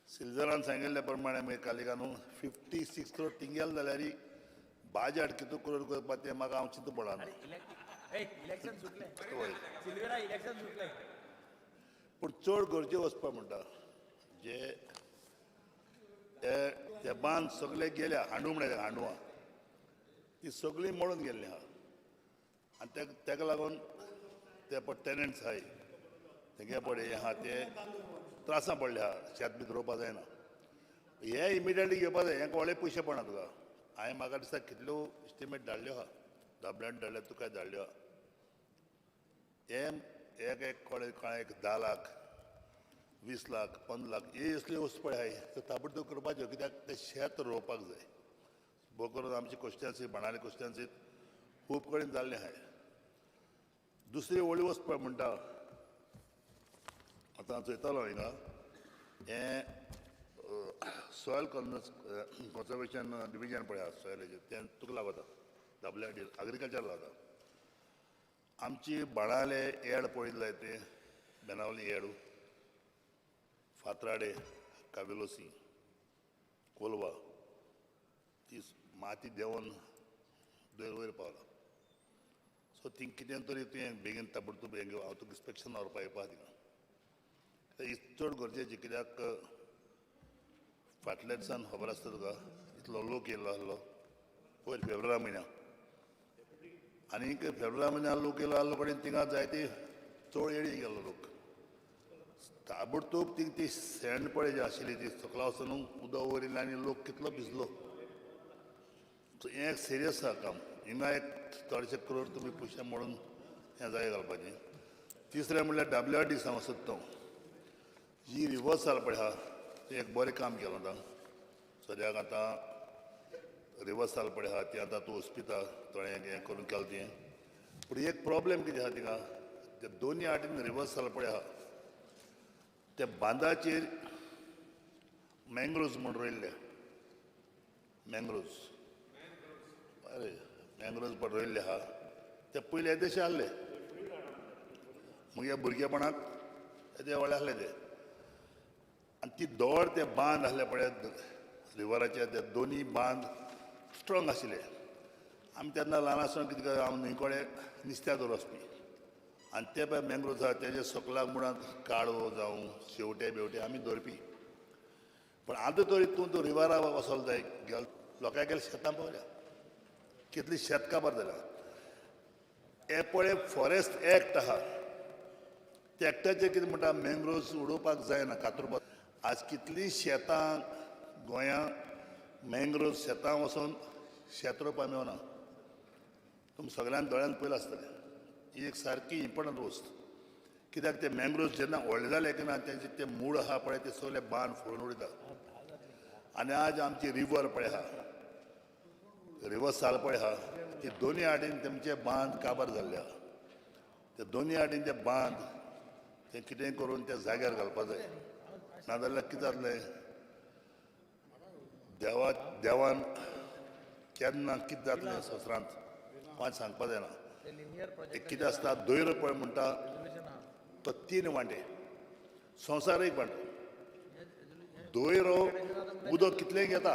सिल्जरान सांगिल्ल्या प्रमाणे मागीर कालिका न्हू 56 करोड टिंगेल जाल्यार बाजट कितू करोड करपाक तें म्हाका हांव चिंतू पडना. पूण चड गरजे वचपा म्हणटा जे ते बांद सगळे गेल्या हांडू म्हणटा हांडवा ती सगळी मोडून गेल्ली आहा. आनी तेका लागून ते पळय टेनंट्स आहाय तेंगे पळय हें आहा ते त्रासां पडले आहा, शेत बी रोवपा जायना. हें इमिडिएटली घेवपा जाय. हें व्हडले पयशे पडना तुका. हांवें म्हाका दिसता कितल्यो एस्टिमेट धाडल्यो आहा, दाबल्यान धाडल्या तुका धाडल्यो आहा. हें एक एक कळ्ळें कळ्ळें एक 10 लाख, 20 लाख, 15 लाख ही असली वस्तू पळय आहाय त्यो ताबडतोब करपाच्यो, कित्याक तें शेत रोवपाक जाय. भोव करून आमची कॉन्स्टिट्युएन्सी बाणावली कॉन्स्टिट्युएन्सीत खूब कडेन जाल्लें आहाय. दुसरी व्हडली वस्त पळय म्हणटा आतां चोयतालो हिंगा हें सॉयल कॉन्जर्वेशन डिविजन पळय आहा सॉयल हेजेर, तें तुका लागता WRD agriculture लागता. आमची बाणाले एड पळयतले ते बेनावली एडू, फातराडे, कावेलोसी, कोलवा ती माती देंवन दोयर वयर पावला. सो ती कितें तरी तुवें बेगीन ताबडतोब हें हांव तुका इन्स्पेक्शन व्हरपा येवपा थिंगा. चड गरजेची, कित्याक फाटल्या दिसान खबर आसता तुका इतलो लोक येयल्लो आसलो पयर फेब्रुवार म्हयन्या, आनी फेब्रुवार म्हयन्या लोक येयलो आसलो कडेन थिंगा जायते चड येडी गेल्लो लोक. ताबडतोब थिंग ती सँड पळय जी आशिल्ली ती सकला वचून उदक वयर येयलें आनी लोक कितलो भिजलो. सो हें एक सिरियस आसा काम. हिंगा एक 400 करोड तुमी पयशे मोडून हें जागे घालपाचें. तिसरें म्हणल्यार डब्ल्यू आर डी सांगूंक सोदता हांव, जी रिवर्स जाल पळय आहा तें एक बरें काम केलां. आतां सद्याक आतां रिवर्स जाल पळय आहा ती आतां तूं उसपिता थोडें हें करून केलां तें. पूण एक प्रॉब्लेम कितें आहा थिंगा, ते दोनी आटीन रिवर्स जाल पळय आहा त्या बांदाचेर मँग्रोव्ज म्हूण रोयल्ले, मँग्रोव्ज, अरे मँग्रोव्ज पण रोयल्ले आहा ते पयले येदेशे आहले मुगे भुरगेपणांत येदे व्हडले आहले ते. आनी ती दोड ते बांद आहले पळय रिवराचे, ते दोनी बांद स्ट्रोंग आशिल्ले. आमी तेन्ना ल्हान आसतना कितें हांव न्हंय कडेन नुस्त्या दवर वचपी आनी ते पळय मँग्रोव्ज आहा तेजे सकलाक मुळांत काळो जावं शेवटे बिवटे आमी दवरपी. पण आतां तरी तूं तूं रिवरा वचोंक जाय गेल लोकां गेले शेतां पावल्या, कितली शेत काबार जाल्या. हे पळय फॉरेस्ट एक्ट आहा, त्या एक्टाचेर कितें म्हणटा मँग्रोव्ज उडोवपाक जायना, कातरुपाक. आज कितलीं शेतां गोंयां मँग्रोव्ज शेतां वचोन शेत रोवपाक मेळना. तुमी सगळ्यान दोळ्यान पयलां आसतलें. ही एक सारकी इम्पोर्टंट वस्त, कित्याक ते मँग्रोव्ज जेन्ना व्हडले जाले की ना तेंचे ते मूळ आहा पळय ते सगळे बांद फोडून उडयता. आनी आज आमची रिवर पळय आहा, रिवर साल पळय आहा, ती दोनी आटीन तेमचे बांद काबार जाल्ले आहा. ते दोनी आटीन ते बांद ते कितें करून त्या जाग्यार घालपा जाय, नाजाल्यार कितें जातलें, देवा देवान केन्ना कितें जातलें संवसारांत कोणाक सांगपा जायना. एक कितें आसता दोयरो पळय म्हणटा तो 3 वांटे, संवसार एक वांटो. दोयरो उदक कितलें घेता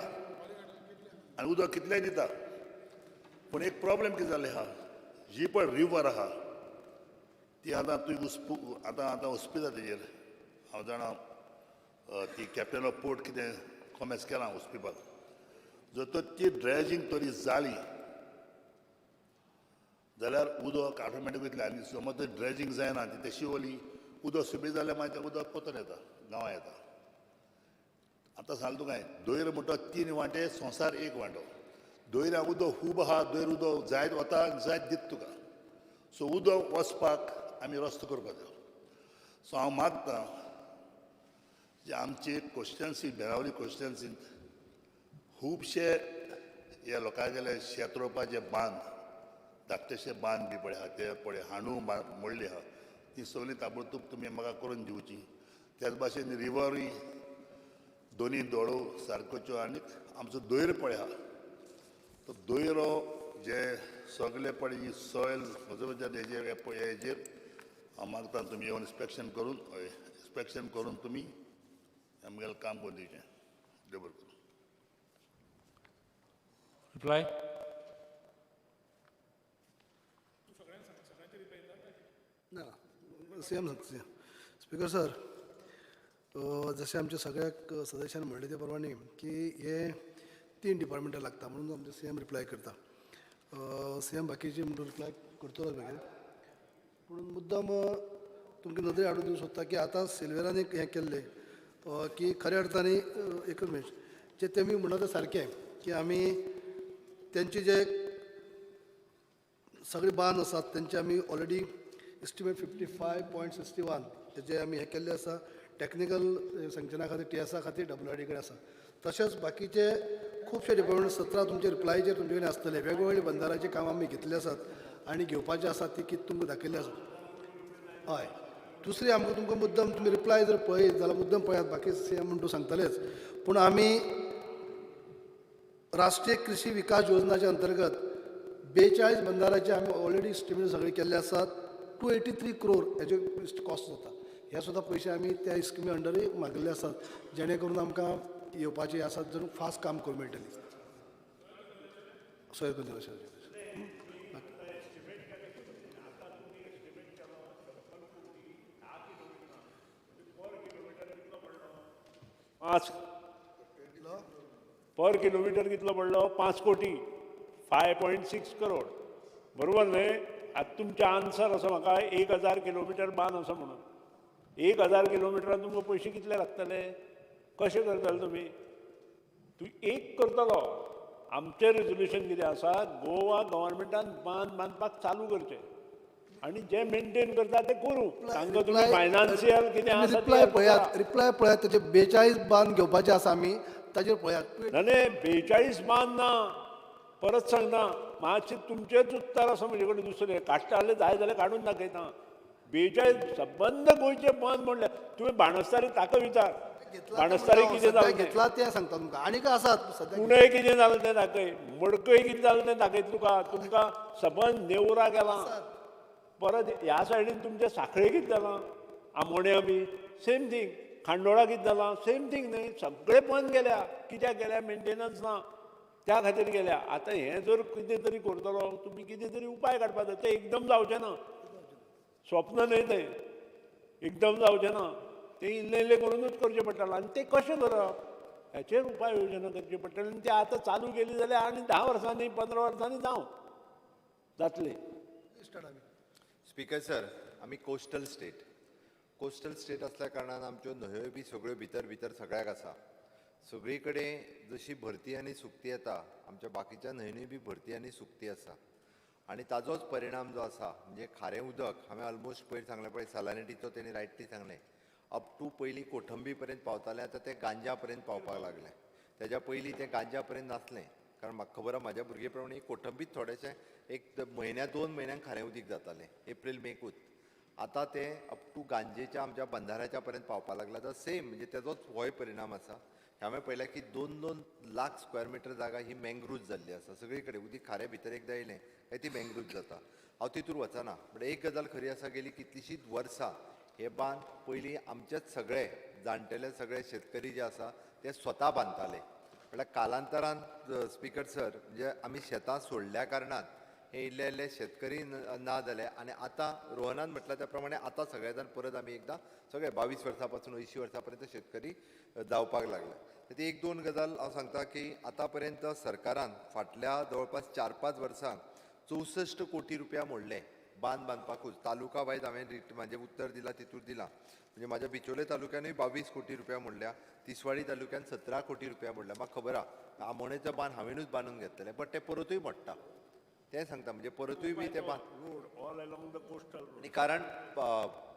आनी उदक कितलें दिता. पूण एक प्रॉब्लेम कितें जालें आहा, जी पळय रिवर आहा ती आतां तुवें उसपू आतां आतां उसपिता तेजेर हांव जाणा ती कॅप्टन ऑफ पोर्ट कितें कॉमेस केलां उसपिपाक. जर तर ती ड्रेजींग तरी जाली जाल्यार उदक ऑटोमॅटीक वयतलें. आनी समज तर ड्रेजींग जायना ती तशी ओली उदक सुबेज जाल्यार मागीर तें उदक पोतून येता गांवां येता. आतां सांगलें तुका हांवें, दोयर म्हणटा 3 वांटे, संवसार एक वांटो. दोयरा उदक खूब आहा, दोयर उदक जायत वता जायत दिता तुका. सो उदक वचपाक आमी रस्तो करपाक जाय. सो हांव मागता जे आमचे कॉन्स्टिट्युएन्सी बेनावली कॉन्स्टिट्युएन्सींत खुबशे हे लोकांगेले शेत रोवपाचे बांद, धाकटेशे बांद बी पळय आहा ते पळय हांडू मोडली आहा ती सगळीं ताबडतोब तुमी म्हाका करून दिवची. त्याच भाशेन रिवरूय दोनी दोळो सारकोच्यो. आनी आमचो दोयर पळय आहा तो दोयरो जे सगळे पळय ही सॉयल हेजेर हेजेर हांव मागता तुमी येवन इन्स्पेक्शन करून, हय इन्स्पेक्शन करून तुमी आमगेलें काम करून दिवचें. देव बरें करूं. रिप्लाय ना सीएम सांगता. स्पीकर सर, जशें आमच्या सगळ्याक सदस्यान म्हणलें ते प्रमाणे की हे 3 डिपार्टमेंटां लागता म्हणून आमचे सीएम रिप्लाय करता. सीएम बाकीचे म्हणून रिप्लाय करतलोच मागीर. पूण मुद्दम तुमकां नदरे हाडून दिवंक सोदता की आतां सिल्वेरान एक हें केल्लें की खऱ्या अर्थान एकच मिनट जे तेमी म्हणलां तें सारकें की आमी तेंचे जे सगळे बांद आसात तेंचे आमी ऑलरेडी एस्टिमेट 55.61 जे आमी हें केल्लें आसा टॅक्निकल सँक्शना खातीर टीएसआ खातीर डब्ल्यू आर डी कडेन आसा. तशेंच बाकीचे खुबशे डिपार्टमेंट 17 तुमचे रिप्लायचेर तुमचे कडेन आसतले. वेगवेगळे बंदाराचे काम आमी घेतले आसात आनी घेवपाचे आसात ती कितें तुमकां दाखयल्ले आसात. हय, दुसरी आमकां तुमकां मुद्दम तुमी रिप्लाय जर पळयत जाल्यार मुद्दम पळयात, बाकी सीएम म्हण तूं सांगतलेच. पूण आमी राष्ट्रीय कृषी विकास योजनाच्या अंतर्गत 42 बंदाराचे आमी ऑलरेडी एस्टिमेट सगळे केल्ले आसात. 283 क्रोर हेजे कॉस्ट जाता. हे सुद्दां पयशे आमी त्या स्किमी अंडरूय मागिल्ले आसात जेणे करून आमकां येवपाचे आसात जर फास्ट काम करूंक मेळटलें. सोय करून पांच पर किलोमिटर कितलो पडलो? 5 कोटी, 5.6 करोड, बरोबर न्हय? आतां तुमचें आन्सर असो म्हाका 1000 किलोमिटर बांद असो म्हणून 1000 किलोमिटरान तुमकां पयशे कितले लागतले? कशें करतले तुमी? तूं एक करतलो. आमचें रेजोल्युशन कितें आसा, गोवा गव्हर्मेंटान बांद बांदपाक चालू करचें. आनी जे मेंटेन करता ते करूं. तांकां तुमी फायनान्शियल कितें आसा रिप्लाय पळयात, रिप्लाय पळयात. ताचे 42 बांद घेवपाचे आसा आमी, ताचेर पळयात. ना 42 बांद ना, परत सांगता, मातशें तुमचेंच उत्तर आसा म्हजे कडेन, दुसरें काडटा जाय जाल्यार काडून दाखयता. 42 सबंद गोंयचे बांद म्हणल्यार तुवें बाणस्तारी ताका विचार, बाणस्तारी कितें जालें घेतला तें सांगता तुमकां. आनीक आसात सद्या, कुणय कितें जालें तें दाखय, मडकय कितें जालें तें दाखयता तुका. तुमकां सबंद नेवरा गेला, परत ह्या सायडीन तुमच्या साखळे कितें जालां, आमोण्या बी सेम थींग, खांडोळा कितें जालां सेम थींग. न्हय सगळे बंद गेल्या, कित्याक गेल्या? मेंटेनन्स ना, त्या खातीर गेल्या. आतां हें जर कितें तरी करतलो तुमी, कितें तरी उपाय काडपा जाय. तें एकदम जावचें ना, स्वप्न न्हय तें, एकदम जावचें ना, तें इल्लें इल्लें करुनूच करचें पडटलें. आनी तें कशें करप हेचेर उपाय योजना करची पडटली. आनी तें आतां चालू केली जाल्यार आनी 10 वर्सांनी 15 वर्सांनी जावं जातलें. स्पीकर सर, आमी कोस्टल स्टेट, कोस्टल स्टेट असल्या कारणान आमच्यो न्हंयो बी सगळ्यो भितर भितर सगळ्याक आसा. सगळी कडेन जशी भरती आनी सुकती येता, आमच्या बाकीच्या न्हंयनी बी भरती आनी सुकती आसा. आनी ताजोच परिणाम जो आसा म्हणजे खारें उदक हांवें ऑलमोस्ट पयर सांगलें पळय, सॅलिनिटीचो तेणी रायटली सांगलें, अप टू पयलीं कोठंबी पर्यंत पावतालें, आतां तें गांजा पर्यंत पावपाक लागलें. तेज्या पयलीं तें गांजा पर्यंत नासलें, कारण म्हाका खबर आसा म्हाज्या भुरगे प्रमाणे कोठंबीत थोडेशें एक म्हयन्या 2 म्हयन्यांक खारें उदीक जातालें, एप्रील मेकूच. आतां तें अप टू गांजेच्या आमच्या बंधाऱ्याच्या पर्यंत पावपाक लागलें. आतां सेम म्हणजे तेजोच होय परिणाम आसा. हांवें पळयलें की 2-2 लाख स्क्वेअर मिटर जागा ही मँग्रूज जाल्ली आसा सगळी कडेन. उदीक खारें भितर एकदां येयलें काय ती मँग्रूज जाता. हांव तितूर वचना, बट एक गजाल खरी आसा, गेली कितलीशींच वर्सां हे बांद पयलीं आमचेच सगळे जाणटेले सगळे शेतकरी जे आसा ते स्वता बांदताले. म्हळ्यार कालांतरान स्पीकर सर म्हणजे आमी शेतां सोडल्या कारणान हे इल्ले इल्ले शेतकरी ना जाले. आनी आतां रोहनान म्हटलां त्या प्रमाणे आतां सगळे जाण परत आमी एकदां सगळे 22 वर्सां पासून 80 वर्सां पर्यंत शेतकरी जावपाक लागले. ती 1-2 गजाल हांव सांगता की आतां पर्यंत सरकारान फाटल्या जवळपास 4-5 वर्सांक 64 कोटी रुपया मोडले बांद बांदपाकूच. तालुका वायज हांवें म्हाजें उत्तर दिलां तितूर दिलां, म्हणजे म्हाज्या बिचोले तालुक्यानूय 22 कोटी रुपया मोडल्या, तिसवाडी तालुक्यान 17 कोटी रुपया मोडल्या. म्हाका खबर आसा आमोणेचो बांद हांवेनूच बांदून घेतलेले, बट ते परतूय मोडटा तें सांगता, म्हणजे परतूय बी ते बांद. आनी कारण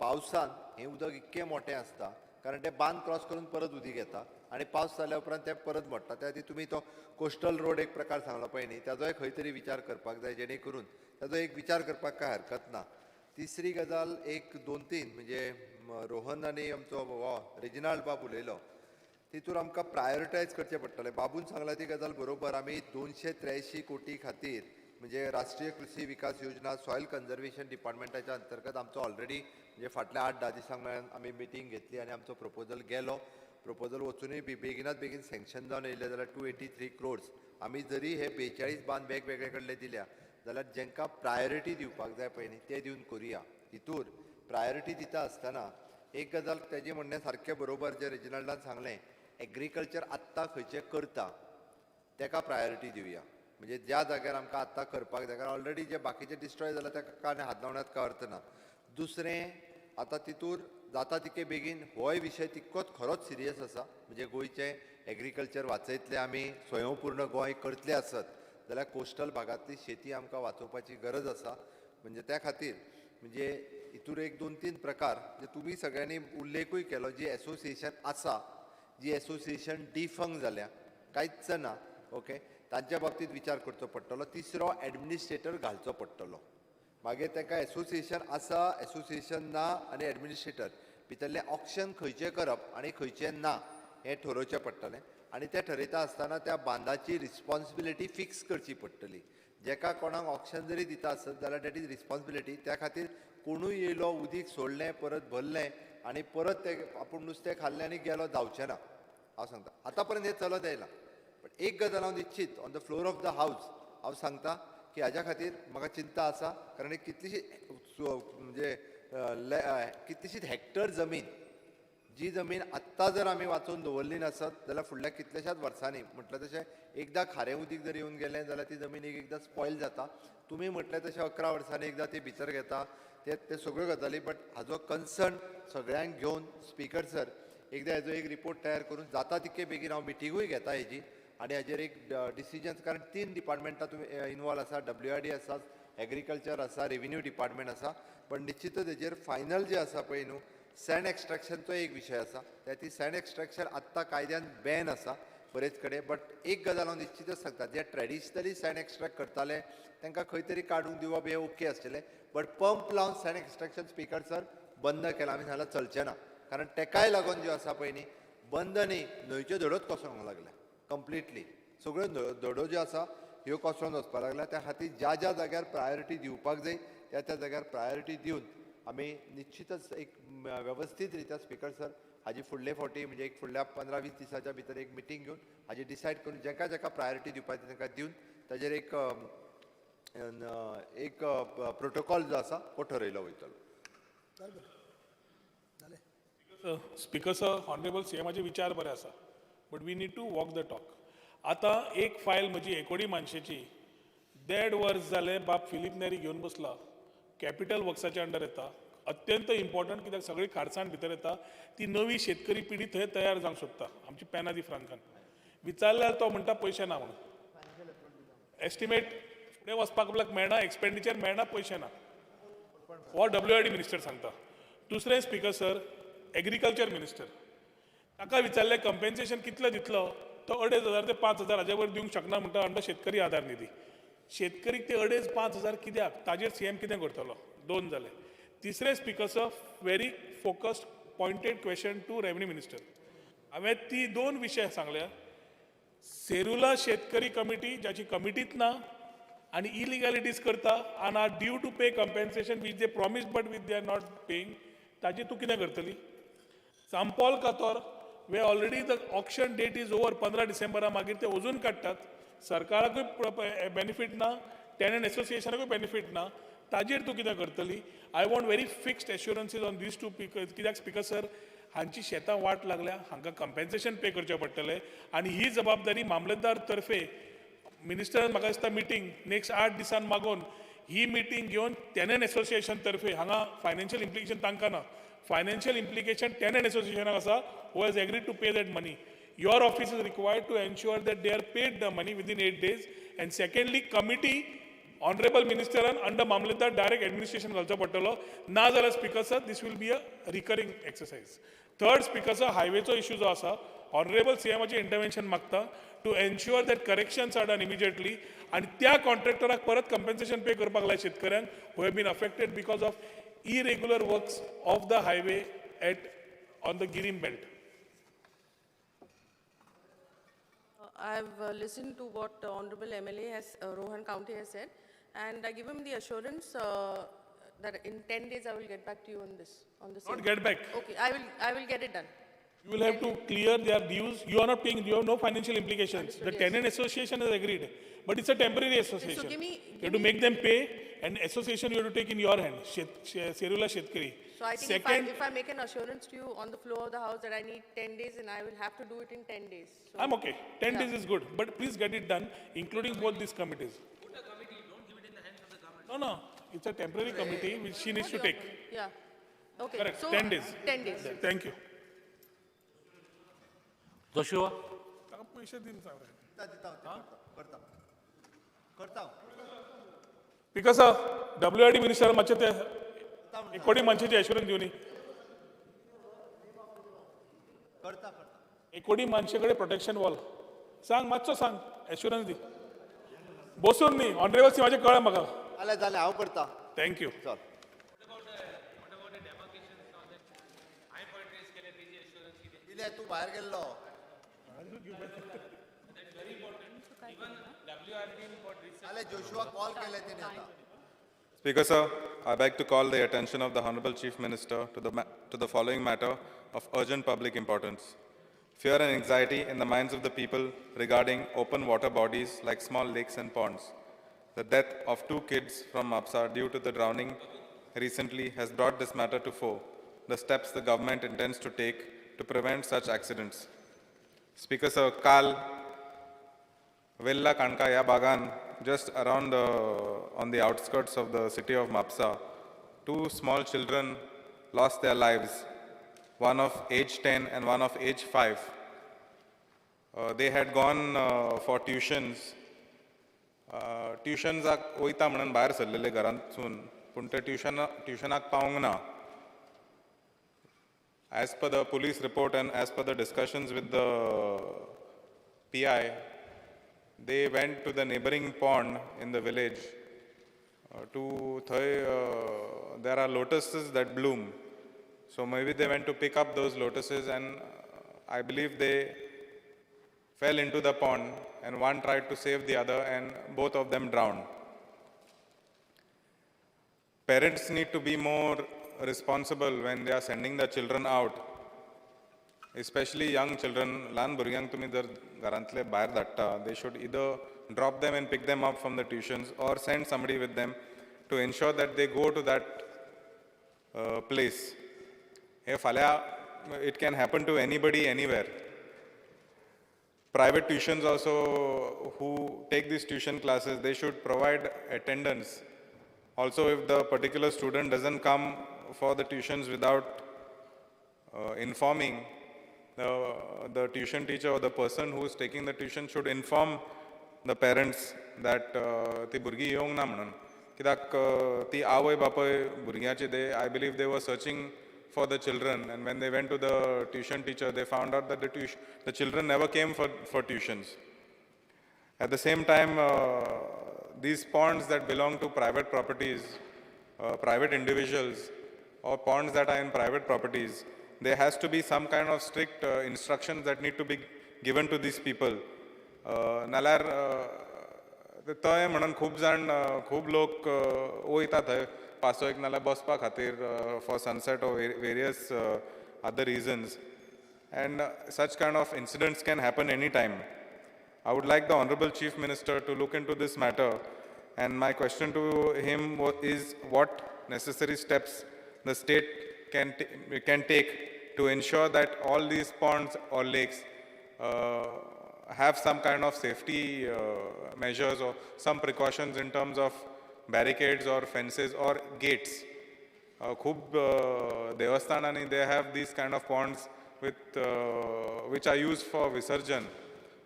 पावसान हें उदक इतकें मोटें आसता, कारण ते बांद क्रॉस करून परत उदीक येता आनी पावस जाल्या उपरांत ते परत मोडटा. त्या खातीर तुमी तो कोस्टल रोड एक प्रकार सांगलो पळय न्ही, ताजोय खंय तरी विचार करपाक जाय, जेणे करून ताजो एक विचार करपाक कांय हरकत ना. तिसरी गजाल 1-2-3 म्हणजे रोहन आनी आमचो हो रेजिनाल्ड बाब उलयलो, तितूर आमकां प्रायोरिटायज करचें पडटलें. बाबून सांगला ती गजाल बरोबर, आमी 283 कोटी खातीर म्हणजे राष्ट्रीय कृषी विकास योजना सॉयल कन्जर्वेशन डिपार्टमेंटाच्या अंतर्गत आमचो ऑलरेडी म्हणजे फाटल्या 8-10 दिसांक मेळून आमी मिटींग घेतली आनी आमचो प्रपोजल गेलो. प्रपोजल वचुनूय बी बेगिनात बेगीन सँक्शन जावन येयलें जाल्यार 283 क्रोर्स आमी जरी हे 42 बांद वेगवेगळे कडले दिल्या जाल्यार जेंकां प्रायोरिटी दिवपाक जाय पळय न्ही ते दिवन करुया. हितूर प्रायोरिटी दिता आसतना एक गजाल तेजें म्हणणें सारकें बरोबर जें रेजिनाल्डान सांगलें, एग्रीकल्चर आत्तां खंयचें करता तेका प्रायोरिटी दिवया. म्हणजे ज्या जाग्यार आमकां आत्तां करपाक जाय, कारण ऑलरेडी जे बाकीचे डिस्ट्रॉय जाला तेका कांय हात लावण्यात काय अर्थ ना. दुसरें आतां तितूर जाता तितके बेगीन होय विशय तितकोच खरोच सिरियस आसा, म्हणजे गोंयचें एग्रीकल्चर वाचयतले आमी, स्वयंपूर्ण गोंय करतले आसत जाल्यार कोस्टल भागांतली शेती आमकां वाचोवपाची गरज आसा. म्हणजे त्या खातीर म्हणजे हितूर 1-2-3 प्रकार जे तुमी सगळ्यांनी उल्लेखूय केलो, जी एसोसिएशन आसा, जी एसोसिएशन डिफंग जाल्या कांयच ना, ओके, तांच्या बाबतींत विचार करचो पडटलो. तिसरो एडमिनिस्ट्रेटर घालचो पडटलो, मागीर तांकां एसोसिएशन आसा एसोसिएशन ना आनी एडमिनिस्ट्रेटर भितरलें ऑक्शन खंयचें करप आनी खंयचें ना हें ठरोवचें पडटलें. आनी तें ठरयता आसतना त्या बांदाची रिस्पॉन्सिबिलिटी फिक्स करची पडटली. जेका कोणाक ऑक्शन जरी दिता आसत जाल्यार that is responsibility. त्या खातीर कोणूय येयलो उदीक सोडलें परत भरलें आनी परत तें आपूण नुस्तें खाल्लें आनी गेलो जावचें ना. हांव सांगता आतां पर्यंत हें चलत आयलां, बट एक गजाल हांव निश्चीत on the floor of the house हांव सांगता की हाज्या खातीर म्हाका चिंता आसा, कारण एक कितलीशी म्हणजे कितलीशीच हॅक्टर जमीन, जी जमीन आत्तां जर आमी वाचोवन दवरली नासत जाल्यार फुडल्या कितल्याशाच वर्सांनी म्हटलें तशें एकदां खारें उदीक जर येवन गेलें जाल्यार ती जमीन एक एकदां स्पॉयल जाता. तुमी म्हटलें तशें 11 वर्सांनी एकदां ती भितर घेता ते ते सगळ्यो गजाली, बट हाजो कन्सर्न सगळ्यांक घेवन स्पीकर सर एकदां हेजो एक रिपोर्ट तयार करून जाता तितके बेगीन हांव मिटिंगूय घेता हेजी आनी हाजेर एक डिसिजन्स, कारण 3 डिपार्टमेंटां तुमी इनवॉल्व आसा, WRD आसा, एग्रीकल्चर आसा, रेविन्यू डिपार्टमेंट आसा, पण निश्चितच हेजेर फायनल जे आसा पळय न्हू सँड एक्स्ट्रेक्शनचो एक विशय आसा. त्या ती सँड एक्स्ट्रेक्शन आत्तां कायद्यान बॅन आसा बरेच कडेन, बट एक गजाल हांव निश्चितच सांगता, जे ट्रेडिशनली सँड एक्स्ट्रेक्ट करताले तांकां खंय तरी काडून दिवप हें ओके आसलें, बट पंप लावन सँड एक्स्ट्रेक्शन स्पीकर सर बंद केलां आमी नाल्यार चलचें ना, कारण तेकाय लागून ज्यो आसा पळय न्ही बंद न्ही न्हंयच्यो धडोच कोसळोंक लागल्या कंप्लिटली, सगळ्यो धडो ज्यो आसा ह्यो कोसळोन वचपाक लागल्या. त्या खातीर ज्या ज्या जाग्यार प्रायोरिटी दिवपाक जाय त्या त्या जाग्यार प्रायोरिटी दिवन आमी निश्चितच एक वेवस्थीत रित्या स्पीकर सर हाजी फुडले फावटी म्हणजे एक फुडल्या 15-20 दिसाच्या भितर एक मिटींग घेवन हाजी डिसायड करून जेका जेका प्रायोरिटी दिवपाची तांकां दिवन ताजेर एक एक प्रोटोकॉल जो आसा तो ठरयलो वयतलो. स्पीकर सर, ऑनरेबल सीएमाचे विचार बरे आसा, but we need to walk the talk. आतां एक फायल म्हजी एकोडी मानशेची 1.5 वर्स जालें बाब फिलीप नेरी घेवन बसला, कॅपिटल वर्क्साच्या अंडर येता, अत्यंत इम्पॉर्टंट कित्याक सगळी खारसाण भितर येता, ती नवी शेतकरी पिढी थंय तयार जावंक सोदता. आमची पेना दी फ्रांकान विचारल्यार तो म्हणटा पयशे ना म्हणून, एस्टिमेट फुडें वचपाक आपल्याक मेळना, एक्सपेंडिचर मेळना, पयशे ना, हो WID minister सांगता. दुसरें स्पीकर सर, एग्रीकल्चर मिनिस्टर ताका विचारलें कंपेन्सेशन कितलें दितलो, तो 2500 ते 5000 हाजे वयर दिवंक शकना म्हणटा अंडर शेतकरी आधार निधी. शेतकरीक ते 2500-5000 कित्याक, ताजेर सीएम कितें करतलो? 2 जाले. तिसरें speaker sir, very focused pointed question to revenue minister. हांवें ती 2 विशय सांगल्या, सेरुला शेतकरी कमिटी ज्याची कमिटीत ना आनी इलिगॅलिटीज करता आनी are due to pay compensation which they promise but which they are not paying, ताजेर तूं कितें करतली? Sampol Kator way already the auction date is over 15 डिसेंबरा मागीर ते अजून काडटात, सरकाराकूय बेनिफीट ना, टेनंट एसोसिएशनाकूय बेनिफीट ना, ताजेर तूं कितें करतली? I want very fixed assurances on these 2 कित्याक स्पीकर सर हांची शेतां वाट लागल्या, हांकां कंपेन्सेशन पे करचें पडटलें आनी ही जबाबदारी मामलेदार तर्फे मिनिस्टरान म्हाका दिसता मिटींग नेक्स्ट 8 दिसान मागोवन ही मिटींग घेवन टेनंट एसोसिएशन तर्फे, हांगा फायनान्शियल इम्प्लिकेशन तांकां ना, फायनान्शियल इम्प्लिकेशन टेनंट एसोसिएशनाक आसा who has agreed to pay that money. Your office is required to ensure that they are paid the money within 8 days. And secondly, committee honourable मिनिस्टरान under mamlatdar direct administration घालचो पडटलो, ना जाल्यार speaker sir this will be a recurring exercise. Third speaker sir, हायवेचो issue जो आसा, honourable सीएमाचें इंटरवेन्शन मागता to ensure that corrections are done immediately आनी त्या कॉन्ट्रॅक्टराक परत कंपेन्सेशन पे करपाक लाय शेतकऱ्यांक who have been affected because of irregular works of the highway at on the Guirim belt. I've listened to what Honorable MLA has, Rohan Khaunte has said, and I give him the assurance that in 10 days I will get back to you on this. On the Not get back. Okay, I will get it done. You will have to clear their dues. You are not paying. You have no financial implications. The yes. tenant association has agreed, but it's a temporary association. So give me, you have to make them pay, and association you have to take in your hand. Serula Shetkari. So I think second, if I make an assurance to you on the floor of the house that I need 10 days and I will have to do it in 10 days. So I'm okay. 10 yeah. days is good, but please get it done, including both these committees. Put a committee, don't give it in the hands of the government. No, no. It's a temporary committee which she needs to take. Yeah. Okay. Correct. So 10 days. 10 days. Thank you. Joshua. पयशे दिवन सांग. करता करता. Because WID minister मातशें ते एकोडी मनशाचें assurance दिवनी. करता करता. एकोडी मनशे कडेन प्रोटेक्शन वॉल सांग, मातसो सांग, एश्युरन्स दी. बसून न्ही, ऑनरेबल सीमाचें कळ्ळें म्हाका. जालें जालें, हांव करता. Thank you. चल. दिले, तूं भायर गेल्लो. Joshua call केले तेणे आतां. Speaker sir, I beg to call the attention of the Honorable Chief Minister to the following matter of urgent public importance. Fear and anxiety in the minds of the people regarding open water bodies like small lakes and ponds. The death of 2 kids from Mapsa due to the drowning recently has brought this matter to fore, the steps the government intends to take to prevent such accidents. Speaker sir, Kal Vella Kanka ya Bagan, just around on the outskirts of the city of Mapsa, 2 small children lost their lives, one of age 10 and one of age 5. They had gone for tuitions ट्युशन्साक वयता म्हणून भायर सरलेले घरांतसून, पूण ते ट्युशनाक पावूंक ना. As per the police report and as per the discussions with the PI, they went to the neighboring pond in the village to थंय there are lotuses that bloom. So maybe they went to pick up those lotuses and I believe they fell into the pond and one tried to save the other and both of them drowned. Parents need to be more responsible when they are sending their children out, especially young children. ल्हान भुरग्यांक तुमी जर घरांतले भायर धाडटा, they should either drop them and pick them up from the tuitions or send somebody with them to ensure that they go to that place. हे फाल्यां it can happen to anybody anywhere. Private tuitions also, who take these tuition classes, they should provide attendance. Also, if the particular student doesn't come for the tuitions without informing, the tuition teacher or the person who is taking the tuition should inform the parents that ती भुरगीं येवंक ना म्हणून. कित्याक ती आवय बापूय भुरग्याची, they, I believe, they were searching for the children, and when they went to the tuition teacher, they found out that the children never came for tuitions. At the same time, these ponds that belong to private properties, private individuals, or ponds that are in private properties, there has to be some kind of strict instructions that need to be given to these people. नाल्यार थंय म्हणून खूब जाण, खूब लोक वयता थंय पासयेक नाल्यार बसपा खातीर for sunset or various other reasons, and such kind of incidents can happen any time. I would like the Honorable Chief Minister to look into this matter, and my question to him is what necessary steps the state can take to ensure that all these ponds or lakes have some kind of safety measures or some precautions in terms of barricades or fences or gates. खूब देवस्थानांनी they have these kind of ponds with which are used for visarjan.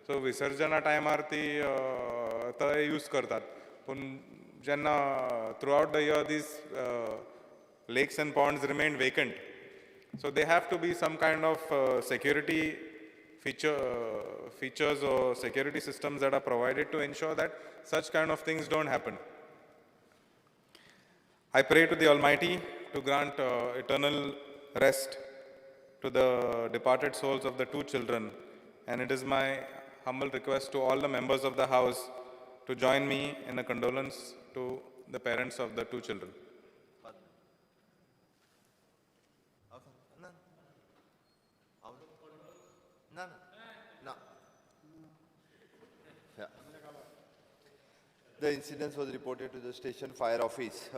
So विसर्जना टायमार ती थंय use करतात, पूण जेन्ना throughout the year these lakes and ponds remain vacant. So there have to be some kind of security features or security systems that are provided to ensure that such kind of things don't happen. I pray to the Almighty to grant eternal rest to the departed souls of the two children, and it is my humble request to all the members of the house to join me in a condolence to the parents of the two children. The incident was reported to the station fire office.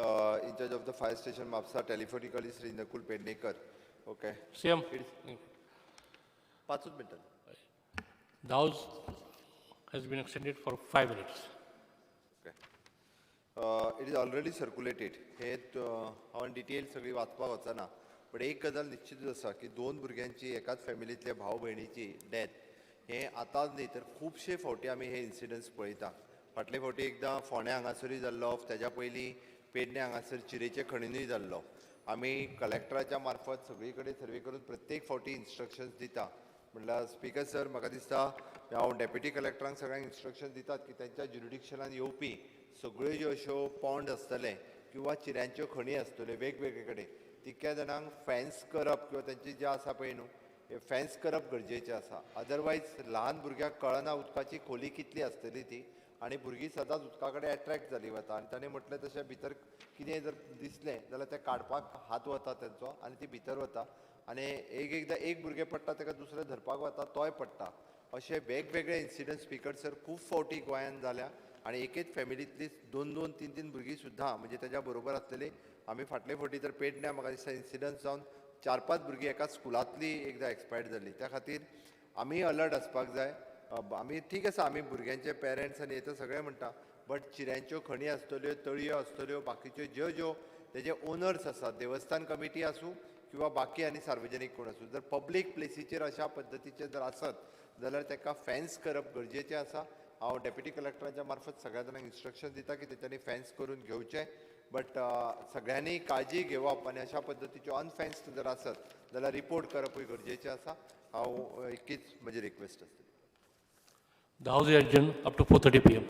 In charge of the fire station, Mapsa, telephonically Sri Nakul Pednekar. Okay. CM. 5 minutes. The house has been extended for 5 minutes. Okay. It is already circulated. हे हांवें detail सगळी वाचपाक वचना, but एक गजाल निश्चितच आसा की दोन भुरग्यांची एकाच फॅमिलींतल्या भाव भयणीची डेथ हे आतांच न्ही तर खुबशे फावटी आमी हे इन्सिडंट्स पळयता. फाटले फावटी एकदां फोंड्या हांगासरूय जाल्लो, तेज्या पयलीं पेडणे हांगासर चिरेचे खणीनूय जाल्लो. आमी कलेक्टराच्या मार्फत सगळी कडेन सर्वे करून प्रत्येक फावटी इन्स्ट्रक्शन्स दिता. म्हणल्यार स्पीकर सर, म्हाका दिसता हांव डेप्युटी कलेक्टरांक सगळ्यांक इन्स्ट्रक्शन दितात की तेंच्या ज्युरिडिक्शनान येवपी सगळ्यो ज्यो अश्यो पॉन्ड आसतले किंवा चिऱ्यांच्यो खणी आसतल्यो वेगवेगळे कडेन, तितक्या जाणांक फॅन्स करप किंवा तेंचे जे आसा पळय न्हू हे फॅन्स करप गरजेचें आसा. अदरवायज ल्हान भुरग्याक कळना उदकाची खोली कितली आसतली ती, आनी भुरगीं सदांच उदका कडेन एट्रेक्ट जाली वता आनी ताणें म्हटलें तशें भितर कितें जर दिसलें जाल्यार तें काडपाक हात वता तेंचो आनी ती भितर वता आनी एक एकदां एक भुरगें पडटा ताका दुसरें धरपाक वता तोय पडटा. अशे वेगवेगळे इन्सिडंट स्पीकर सर खूब फावटी गोंयांत जाल्या आनी एकेच फॅमिलींतली दोन दोन तीन तीन भुरगीं सुद्दां म्हणजे तेज्या बरोबर आसलेली. आमी फाटले फावटी तर पेडण्या म्हाका दिसता इन्सिडंट जावन 4-5 भुरगीं एकाच स्कुलांतली एकदां एक्सपायर्ड जाली. त्या खातीर आमी अलर्ट आसपाक जाय. आमी ठीक आसा, आमी भुरग्यांचे पेरंट्स आनी हे तर सगळे म्हणटा, बट चिऱ्यांच्यो खणी आसतल्यो, तळयो आसतल्यो, बाकीच्यो ज्यो ज्यो तेजे ओनर्स आसात, देवस्थान कमिटी आसूं किंवा बाकी आनी सार्वजनीक कोण आसूं, जर पब्लीक प्लेसीचेर अशा पद्दतीचे जर आसत जाल्यार ताका फॅन्स करप गरजेचें आसा. हांव डेप्युटी कलेक्टराच्या मार्फत सगळ्या जाणांक इन्स्ट्रक्शन दिता की तेच्यांनी फेन्स करून घेवचें, बट सगळ्यांनी काळजी घेवप आनी अशा पद्दतीच्यो अनफेन्स्ड जर आसत जाल्यार रिपोर्ट करपूय गरजेचें आसा. हांव इतकीच म्हजी रिक्वेस्ट आसतली. The House is adjourned up to 4:30 p.m.